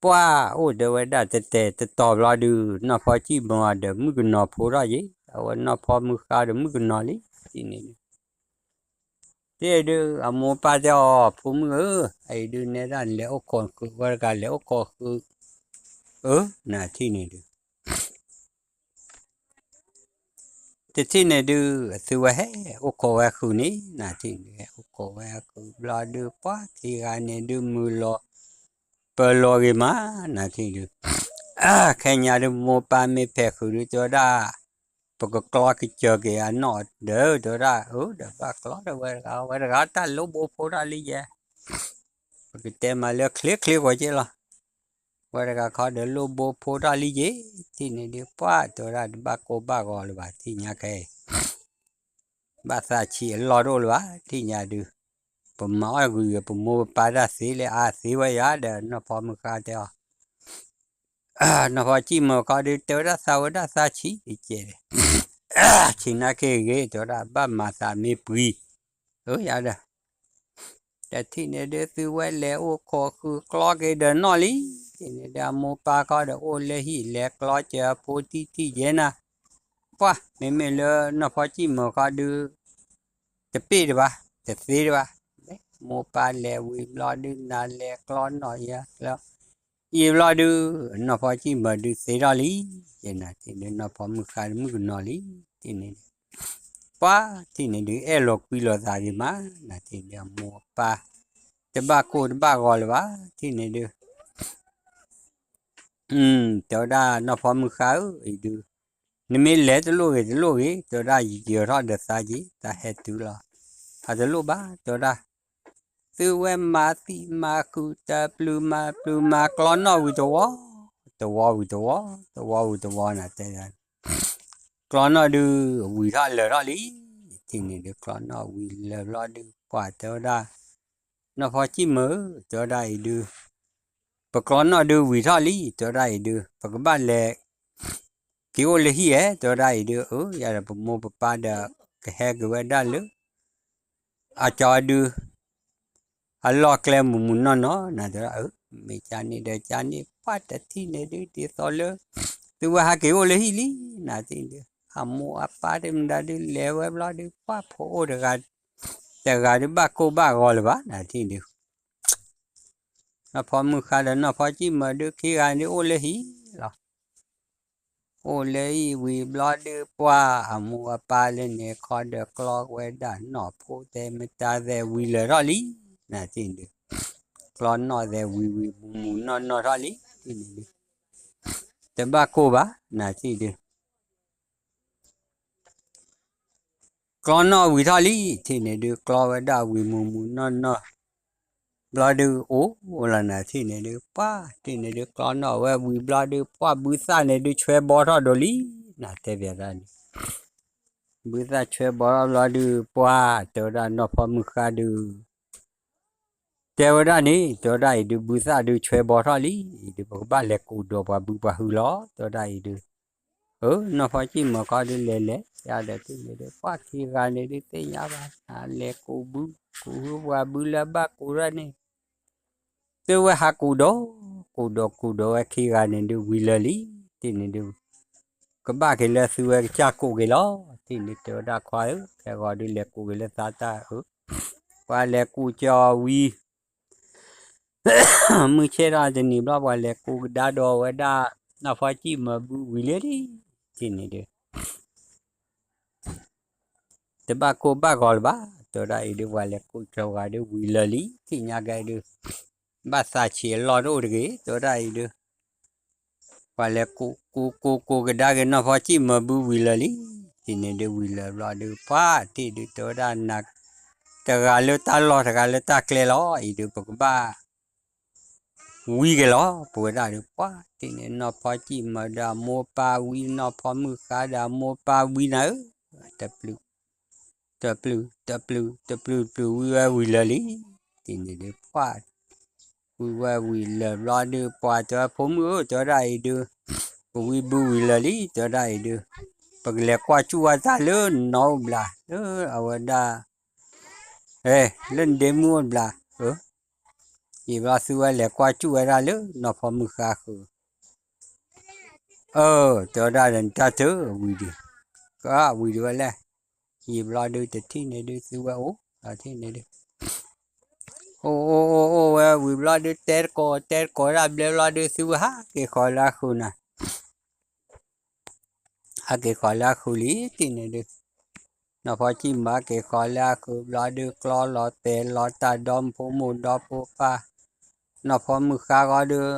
ပှၢ်အိၣ်ဒီးဝဲဒၣ်တတဲာ်တတီၤဘျီဒုး နီၢ်ဖီကံၣ်မၢၤဒီးမုၣ်ကနီၤဖိထီၣ်ယဲ အဝဲနီၢ်ဖီမုၢ်ဃါဒီးမုၣ်ကနီၤလံ ထံၣ်န့ၣ်ဒုး တ့ၢ်ဒုး အမိၢ်ပၢ်တဲအီၤ ဖိမုၣ်ဧၢ, အအံၤဒုးနဲဒၣ်လဲၤအိၣ်ခိးဃုာ် ဝဲတဂၤလဲၤအိၣ်ခိးဃုာ်, အၢ နၤထံၣ်န့ၣ်ဒုး တထံၣ်န့ၣ်ဒုး အသုဝဲဟဲအိၣ်ခိးဝဲဃုာ်န့ၣ် နၤထံၣ်န့ၣ် ဟဲအိၣ်ခိးဝဲဃုာ်ဘျီဒုး ပှၢ်ခံဂၤန့ၣ်ဒုး မုာ်လီၤ ပၢၤလီၤဂ့ၤမး နၤထံၣ်ဒုး ခဲညါဒုး မိၢ်ပၢ်မ့ၢ်ဖဲးဃုာ်ဒုး တဲဝဲဒၣ် ပကကျီကစၢၤက့ၤအနီၢ်ဒီး တဲဝဲဒၣ် အၢ ဒီးဘၣ်ကျီဒီးဝဲတဂၤ ဝဲတဂၤတၢ်လိၣ်ဘိဖိတၢ်လံယဲ ပကတဲမးလၢချ့ချ့ကွၢ်က့လီၤ ဝဲတဂၤခီဒီးလိၣ်ဘိဖိတၢ်လံယဲ ထံၣ်န့ၣ်ဒုး ပှၢ်တဲဝဲဒၣ်တဘၣ်ကိၢ်ဘၣ်ဂီၤလၢၤဘၣ် ထံၣ်ညါခဲအံၤ ဘၣ်သးဆံးအလီၢ်တအိၣ်လၢၤဘၣ် ထံၣ်ညါဒုး ပမၤအီၣ်ဂုာ်ဂ့ၤ ပမိၢ်ပပၢ်တၢ်သ့လၢ အါသ့ဝဲယၤဒီး နီၢ်ဖီမုၢ်ဃါတဲအီၤ နီၢ်ဖီကံၣ်မၢၤခီဒုး တဲဝဲဒၣ်သးဝဲဒၣ်သးဆံးတကဲးဒီး ဆံးနာ်က့ဂ့ၤ တဲဝဲဒၣ် ဘၣ်မၤသးမ့ၢ်ပှံၤ အၢ ယၤဒီး တထံၣ်န့ၣ်ဒုး သုဝဲလဲၤအိၣ်ခိးဃုာ်ကျီက့ၤဒီးနီၢ်လံ ထံၣ်န့ၣ်ဒုး အမိၢ်ပၢ်ခီဒီးအိၣ်လၢဟံၣ် လဲၤကျီစၢၤအဖိထံထံယဲနၤ ပှၢ် မ့မ့ၢ်လၢနီၢ်ဖီကံၣ်မၢၤခီဒုး တပ့ၢ်တဘၣ် တသ့တဘၣ် မိၢ်ပၢ်လဲၤဝံၤဘျီဒုး နၤလဲၤကျီနီၢ်ယဲ ယံာ်ဘျီဒုး နီၢ်ဖီကံၣ်မၢၤဒုးသ့ထီၣ်လံ ယဲနၤထံၣ်န့ၣ် နီၢ်ဖီမုၢ်ဃါဒုးမုၣ်ကနီၤလံ ထံၣ်န့ၣ်ဒုး ပှၢ်ထံၣ်န့ၣ်ဒုး အဲၣ်လီၤကွံလီၤသးဂ့ၤမး နၤထံၣ်န့ၣ်ဒုး အမိၢ်အပၢ် တဘၣ်ကိၢ်တဘၣ်ဂီၤလၢၤဘၣ် ထံၣ်န့ၣ်ဒုး တဲဝဲဒၣ် နီၢ်ဖီမုၢ်ဃါဧၢ အံၤဒုး နမ့ၢ်လဲၤတလိၣ်ဂ့ၤတလိၣ်ဂ့ၤ တဲဝဲဒၣ် ယယၢၤထီၣ်ဒီးသးက့ၤ တၢ်ဟဲတုၤလီၤ အတလိၣ်ဘၣ် တဲဝဲဒၣ် သုဝဲမၤသံမၤဃုာ်တပျုာ်မၤပျုာ်မၤကျီနီၣ်ဝံၤတဝီ တဝီဝံၤတဝီ တဝီဝံၤတဝီ နတဲ ကျီနီၣ်ဒုး ဝံၤထီၣ်လၢာ်ထီၣ်လံ ထံၣ်န့ၣ်ဒုး ကျီနီၣ်ဝံၤလၢာ်ဘျီဒုး ပှၢ်တဲဝဲဒၣ် နီၢ်ဖီကံၣ်မၢၤ တဲဝဲဒၣ်အံၤဒုး ပကျီနီၣ်ဒုးဝံၤထီ၁်လံ တဲဝဲဒၣ်အံၤဒုး ပကဘၣ်လဲၤ က့ၤအိၣ်လၢဟံၣ်ဧဲ တဲဝဲဒၣ်အံၤဒုး အၢ ယၤဒီးပမိၢ်ပပၢ်ဒီး ကဟဲက့ၤဝဲဒၣ်လၢ အကၠီဒုး အလီၢ်ကျဲမုၢ်မုၢ်နီၢ်နီၢ် နတဲဒၣ် အၢ မ့ၢ်ကန့ၣ်ဒီးကန့ၣ် ပှၢ်တထံၣ်န့ၣ်ဒုး ဒ်သိးလၢ သုဝဲဟးက့ၤအိၣ်လၢဟံၣ်လံ နၤသ့ၣ်ဒုး အမိၢ်အပၢ်တမတၤဒုး လဲၤဝဲဘျီဒုး ပှၢ်ဖိအိၣ်တဂၤ တဂၤဒုးဘၣ်ကိၢ်ဘၣ်ဂီၤလၢၤဘၣ် နၤသ့ၣ်ဒုး နီၢ်ဖီမုၢ်ဃါဒီးနီၢ်ဖီကံၣ်မၢၤဒုး ခံဂၤဒုးအိၣ်လၢဟံၣ်လီၤ အိၣ်လၢဟံၣ်ဝံၤဘျီဒုး ပှၢ်အမိၢ်အပၢ်လၢန့ၣ်ခီဒီးကျီဝဲဒၣ်နီၢ်ဖိတဲမတၤသဲးဝံၤလၢာ်ထီၣ်လံ နၤသ့ၣ်ဒုး ကျီနီၣ်သဲးဝံၤဝံၤမူၤမူၤနီၣ်နီၣ်ထီၣ်လံ ထံၣ်န့ၣ်ဒုး, တဘၣ်ကိၢ်ဘၣ် နၤထံၣ်ဒုး ကျီနီၣ်ဝံၤထီၣ်လံ ထံၣ်န့ၣ်ဒုး ကျီဝဲဒၣ်ဝံၤမူၤမူၤနီၣ်နီၣ် ဘျီဒုး အိၣ်လီၤနၤထံၣ်န့ၣ်ဒုး ပှၢ်ထံၣ်န့ၣ်ဒုး ကျီနီၣ်ဝဲဝံၤဘျီဒုး ပှၢ်ဘုသၣ်န့ၣ်ဒုး ဆွဲဘီထီၣ်ဒိလံ နၤတဲဘၣ်ဒၣ်န့ၣ်, ဘုသၣ်ဆွဲဘီထီၣ်ဘျီဒုး ပှၢ်တဲဝဲဒၣ်နီၢ်ဖီမုၢ်ဃါဒုး တဲဝဲဒၣ်န့ၣ် တဲဝဲဒၣ်အံၤဒုး ဘုသၣ်ဒုးဆွဲဘီထီၣ်လံ အံၤဒုး ပကဘၣ်လဲၤကူးဒီးပှၤဘုပှၤဟုလီၤ တဲဝဲဒၣ်အံၤဒုး, အၢ နီၢ်ဖီကံၣ်မၤခီဒုးလဲၤလဲၤ ယၤဒီးထံၣ်န့ၣ်ဒုး ပှၢ်ခံဂၤန့ၣ်ဒုး သ့ၣ်ညါဘၣ် နလဲၤကူးဘု ကူးဟုပှၤဘုလၢဘၣ်ကူးထီၣ်န့ၣ် သုဝဲဟးကူးဒီး ကူးဒီးကူးဒီးဝဲခံဂၤန့ၣ်ဒုး ဝံၤလၢာ်လံ ထံၣ်န့ၣ်ဒုး ကဘၣ်က့ၤလၢသုဝဲကစၢ်ကူးက့ၤလီၤ ထံၣ်န့ၣ်တဲဝဲဒၣ်ခွါဧၢ ခဲဂီၤဒုးလဲၤကူးက့ၤလၢသးတၢ်ဧၢ, ပှၤလဲၤကူးကၠီဝံၤ မုၢ်ဆ့ၣ်ထီၣ်တနံၤဘျီ ပှၤလဲၤကူးကဒါဒီးဝဲဒၣ် နီၢ်ဖီကံၣ်မၤဘုဝံၤလၢာ်လံ ထံၣ်န့ၣ်ဒုး တဘၣ်ကိၢ်ဘၣ်ဂီၤလၢၤဘၣ် တဲဝဲဒၣ်အံၤဒုး ပှၤလဲၤကူးကၠီဂၤဒုးဝံၤလၢာ်လံ ထံၣ်ညါကဲဒုး ဘၣ်သးဆံးအလီၢ်တအိၣ်တဂ့ၤ တဲဝဲဒၣ်အံၤဒုး ပှၤလဲၤကူးကူးကူးကူးကဒါက့ၤနီၢ်ဖီကံၣ်မၤဘုဝံၤလၢာ်လံ, ထံၣ်န့ၣ်ဒုးဝံၤလၢာ်ဘျီဒုး ပှၤထံၣ်ဒုးတဲဝဲဒၣ်နၤ တဂၤလၢတၢ်လီၢ်တဂၤလၢတၢ်ကျဲလီၤ အံၤဒုး ပကဘၣ် ဝံၤက့ၤလီၤ ပဝဲဒၣ်ဒုး ပှၤထံၣ်န့ၣ် နီၢ်ဖီကံၣ်မၤဒီးအမိၢ်ပၢ်ဝံၤ နီၢ်ဖီမုၢ်ဃါဒီးအမိၢ်ပၢ်ဝံၤနၤဧၢ, တပျုး တပျုး တပျုး တပျုး တပျုးဝံၤဝဲဝံၤလၢာ်လံ, ထံၣ်န့ၣ်ဒုး ပှၤ ဝံၤဝဲဝံၤလၢာ်ဘျီဒုး ပှၤတဲဝဲဖိမုၣ်ဧၢ တဲဝဲဒၣ်အံၤဒုး ပဝံဘုဝံၤလၢာ်လံ တဲဝဲဒၣ်အံၤဒုး ပကလဲၤကွၢ်စူၣ်ဝဲတၢ်လၢနအိၣ်ဘျး လၢအဝဲဒၣ် လၢနဒ့မုၣ်အိၣ်ဘျး ယံာ်ဘျီသုဝဲလဲၤကွၢ်စူၣ်ဝဲဒၣ်လၢနီၢ်ဖီမုၢ်ဃါဃုာ် အၢ တဲဝဲဒၣ်ဒီးနတၢ်တဝံၤဒံး ကဝံၤဒံးဝဲလဲၣ်, ယံာ်ဘျီဒုးတထံၣ်န့ၣ်ဒုးသုဝဲအိၣ် ထံၣ်န့ၣ်ဒုး အိၣ်အိၣ်အိၣ်အိၣ်ဝဲဝံၤဘျီဒုး တဲတကိးတဲတကိးဒၣ်ဘျဲဘျီဒုး သုဝဲဟးက့ၤဃီၤလၢအဃုာ်နၤ ဟးက့ၤဃီၤလၢအဃုာ်လံ ထံၣ်န့ၣ်ဒုး နီၢ်ဖီကံၣ်မၤက့ၤဃီၤလၢအဃုာ်ဘျီဒုး ကျီလီၤတဲာ်လီၤတၢ်ဒီမဖိမိၢ်ဒီဖိပၢ် နီၢ်ဖီမုၢ်ဃါဃီဒုး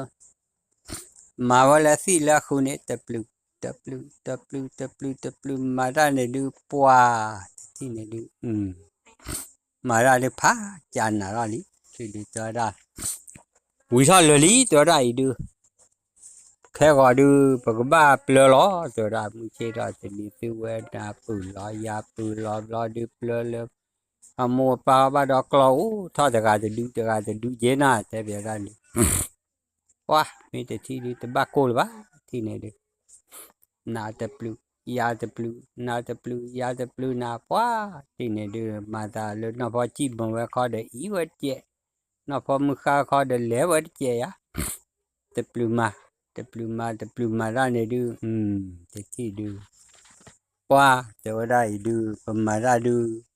မၤဝဲလၢသံၣ်လၢအဃုာ်န့ၣ် တပျုး တပျုး တပျုး တပျုး တပျုး မၤတၢ်န့ၣ်ဒုး ပှၤ တထံၣ်န့ၣ်ဒုး မၤတၢ်ဒုးဖးကၢနၤထီၣ်လံ ထံၣ်ဒုးတဲဝဲဒၣ် ဝံၤထီၣ်လၢာ်လံ တဲဝဲဒၣ်အံၤဒုး ခဲဂီၤဒုး ပကဘၣ်ပျၢလီၤ တဲဝဲဒၣ် မုၢ်ဆ့ၣ်ထီၣ်တနံၤသုဝဲနၤပုၢ်လီၤ ယၤပုၢ်လီၤဘျီဒုးပျၢလၢ အမိၢ်အပၢ်ဘၣ်ဒီးကျီအိၣ်ထီၣ်တဂၤတဒု တဂၤတဒုက့ၤနၤ တဲဘၣ်ဒၣ်န့ၣ် ပှၤ မ့ၢ်တထံၣ်ဒုး တဘၣ်ကိၢ်လၢၤဘၣ် ထံၣ်န့ၣ်ဒုး နၤတပျုး ယၤတပျုး နၤတပျုး ယၤတပျုးနၤ ပှၤ ထံၣ်န့ၣ်ဒုး မၤသးလၢနီၢ်ဖီကံၣ်မၤဝဲခီဒီးအံၤဝဲတကဲး နီၢ်ဖီမုၢ်ဃါခီဒီးလဲၤဝဲတကဲးယၤ တပျုးမၤ တပျုးမၤ တပျုးမၤတၢ်န့ၣ်ဒုး တထံၣ်ဒုး ပှၤ တဲဝဲဒၣ်အံၤဒုး ပမၤတၢ်ဒုး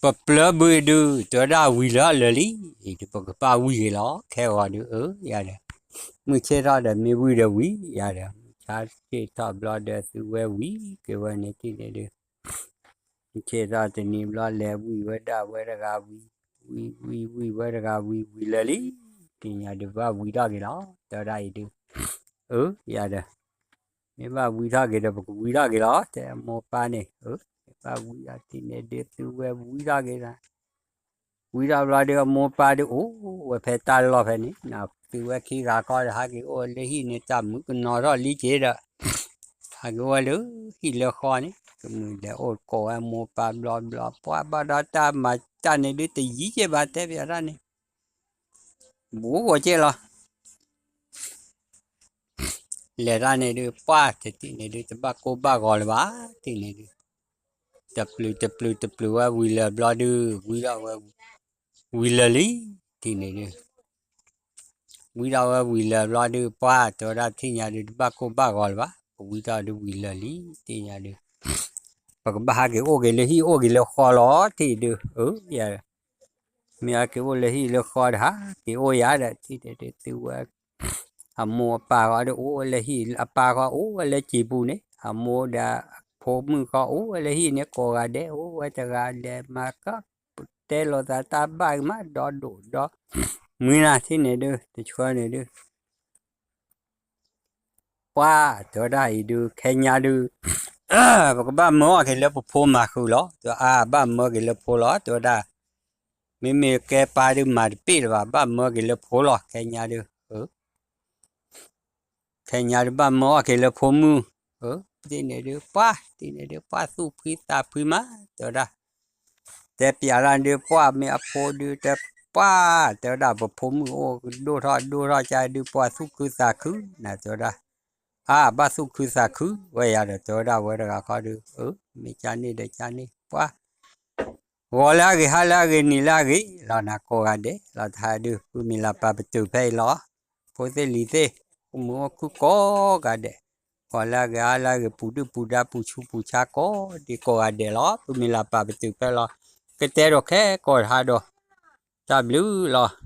ပပျၢဘုဒုး တဲဝဲဒၣ်ဝံၤလၢာ်လၢာ်လံ အံၤဒုး ပကဘၣ်ဝံၤက့ၤလီၤ ခဲဂီၤဒုး အၢ ယၤဒီး မုၢ်ဆ့ၣ်ထီၣ်ဒီးမ့ၢ်ဝံၤဒီးဝံၤ ယၤဒီး မုၢ်ဆ့ၣ်ထီၣ်ဘျီဒီးသုဝဲဝံၤ က့ၤဝဲန့ၣ်ထံၣ်န့ၣ်ဒုး မုၢ်ဆ့ၣ်ထီၣ်တနံၤဘျီလဲၤဝံၤဝဲဒၣ်ဝဲတဂၤဝံၤ ဝံၤဝံၤဝံၤဝဲတဂၤဝံၤ ဝံၤလၢာ်လံ ထံၣ်ညါဒုးဘၣ်ဝံၤထီၣ်က့ၤလီၤ တဲဝဲဒၣ်အံၤဒုး အၢ ယၤဒီး မ့ၢ်ဘၣ်ဝံၤထီၣ်က့ၤဒီး ပကဝံၤထီၣ်က့ၤလီၤ တဲအမိၢ်ပၢ်န့ၣ် အၢ မ့ၢ်ဘၣ်ဝံၤထီၣ်ထံၣ်န့ၣ်ဒုး သုဝဲဝံၤထီၣ်က့ၤဒီး ဝံၤထီၣ်ဘျီဒုး အမိၢ်ပၢ်ဒုးအိၣ်ဝဲဖဲတၢ်လီၢ်ဖဲန့ၣ် သုဝဲခံဂၤခီဒီး ဟးက့ၤအိၣ်လၢဟံၣ်န့ၣ် တၢ်မုၢ်ကနီၤထီၣ်လံက့ၤဒီး ဟးက့ၤအိၣ်လၢဟံၣ်လၢဃီန့ၣ် ကမုာ်လဲၤအိၣ်ကိးဝဲမိၢ်ပၢ်ဘျီဘျီ ပှၤဘၣ်ဒီးတၢ်မၤတၢ်န့ၣ်ဒုး တယံၤက့ၤဘၣ်တဲဘၣ်ဒၣ်န့ၣ် ဘူးကီးက့ၤလီၤ လဲၤတၢ်န့ၣ်ဒုး ပှၤတထံၣ်န့ၣ်ဒုး တဘၣ်ကိၢ်ဘၣ်ဂီၤလၢၤဘၣ် ထံၣ်န့ၣ်ဒုး တပျုးတပျုးတပျုးဝဲဝံၤလၢာ်ဘျီဒုး ဝံၤထီၣ်ဝဲ ဝံၤလၢာ်လံ ထံၣ်န့ၣ်ဒုး ဝံၤထီၣ်ဝဲဝံၤလၢာ်ဘျီဒုး ပှၤတဲဝဲဒၣ်ထံၣ်ညါဒုး တဘၣ်ကိၢ်ဘၣ်ဂီၤလၢၤဘၣ် ပဝံၤထီၣ်ဒုးဝံၤလၢာ်လံ ထံၣ်ညါဒုး ပကဘၣ်ဟးက့ၤအိၣ်က့ၤလၢဟံၣ်အိၣ်က့ၤလၢဃီလီၤ ထံၣ်ဒုး အၢ ယၤ မ့ၢ်ဟဲက့ၤအိၣ်လၢဟံၣ်လၢဃီဒီး ဟးက့ၤအိၣ်ယၤဒီး ထံၣ်ဒုး သုဝဲ အမိၢ်အပၢ်ဃီဒီး အိၣ်ဝဲလၢဟံၣ် အပၢ်ဃီအိၣ်ဝဲလၢစံာ်ပူၤန့ၣ် အမိၢ်ဒီးဖိမုၣ်ဃီအိၣ်ဝဲလၢဟံၣ်န့ၣ် ကိးဂၤဒဲး အိၣ်ဝဲတဂၤလဲၤမၤကီၢ် တဲလိာ်သးတၢ်ဘၣ်ကမး ဒီဒိၣ်ဒီ မုၢ်နၤထံၣ်န့ၣ်ဒုး တဆှၢန့ၣ်ဒုး ပှၢ်တဲဝဲဒၣ်အံၤဒုး ခဲညါဒုး ပကဘၣ်မၢအီၣ်က့ၤလၢပဖိမၤဃုာ်လီၤ. တဲအါ ဘၣ်မၢက့ၤလၢဖိလီၤ တဲဝဲဒၣ်. မ့မ့ၢ်ကဲပၢ်ဒုးမၤတပ့ၢ်လၢၤဘၣ် ဘၣ်မၢက့ၤလၢဖိလီၤ ခဲညါဒုး ခဲညါဒုး ဘၣ်မၢအီၣ်က့ၤလၢဖိမုၣ်, ဒ်န့ၣ်ဒုး ပှၢ် ဒ်န့ၣ်ဒုး ပှၢ်သူၣ်ဖှံသးဖှံမး တဲဝဲဒၣ်. တဲပျးလၢဒုး ပှၢ်မ့ၢ်အဖိဒုး တဲပှၢ် တဲဝဲဒၣ် ပဖိမုၣ်အိၣ်ဒိၣ်ထီၣ်ဒိၣ်ထီၣ်ကါဒုး ပှၢ်သူၣ်ခုသးခု နၤတဲဝဲဒၣ်. အါ ဘၣ်သူၣ်ခုသးခုဝဲယၤဒီး တဲဝဲဒၣ်ဝဲတဂၤခီဒုး မ့ၢ်ကန့ၣ်ဒီးကန့ၣ် ပှၢ် ဂီၤလၢအဂ့ၤ ဟါလၢအဂ့ၤ နံၤလၢအဂ့ၤလီၤ နၤကိးဂၤဒဲးလီၤ တဟါဒုး ပုၢ်မံၤလၤပၤပတုာ်ဖဲအံၤလီၤ. ဖိသ့ၣ်လံၤသ့ၣ် အိၣ်မုာ်အိၣ်ခုၣ်ကိးဂၤဒဲး, ဂီၤလၢအဂ့ၤ ဟါလၢအဂ့ၤ ပူၤဒုၣ်ပူၤဒါ ပူၤဆူးပူၤဆါကိးဒံးကိးဂၤဒဲးလီၤ. ပုၢ်မံၤလၤပၤပတုာ်ဖဲလီၤ. ကတဲဒိးခဲကိးတဟါဒီး တၢ်ဘျုးလီၤ.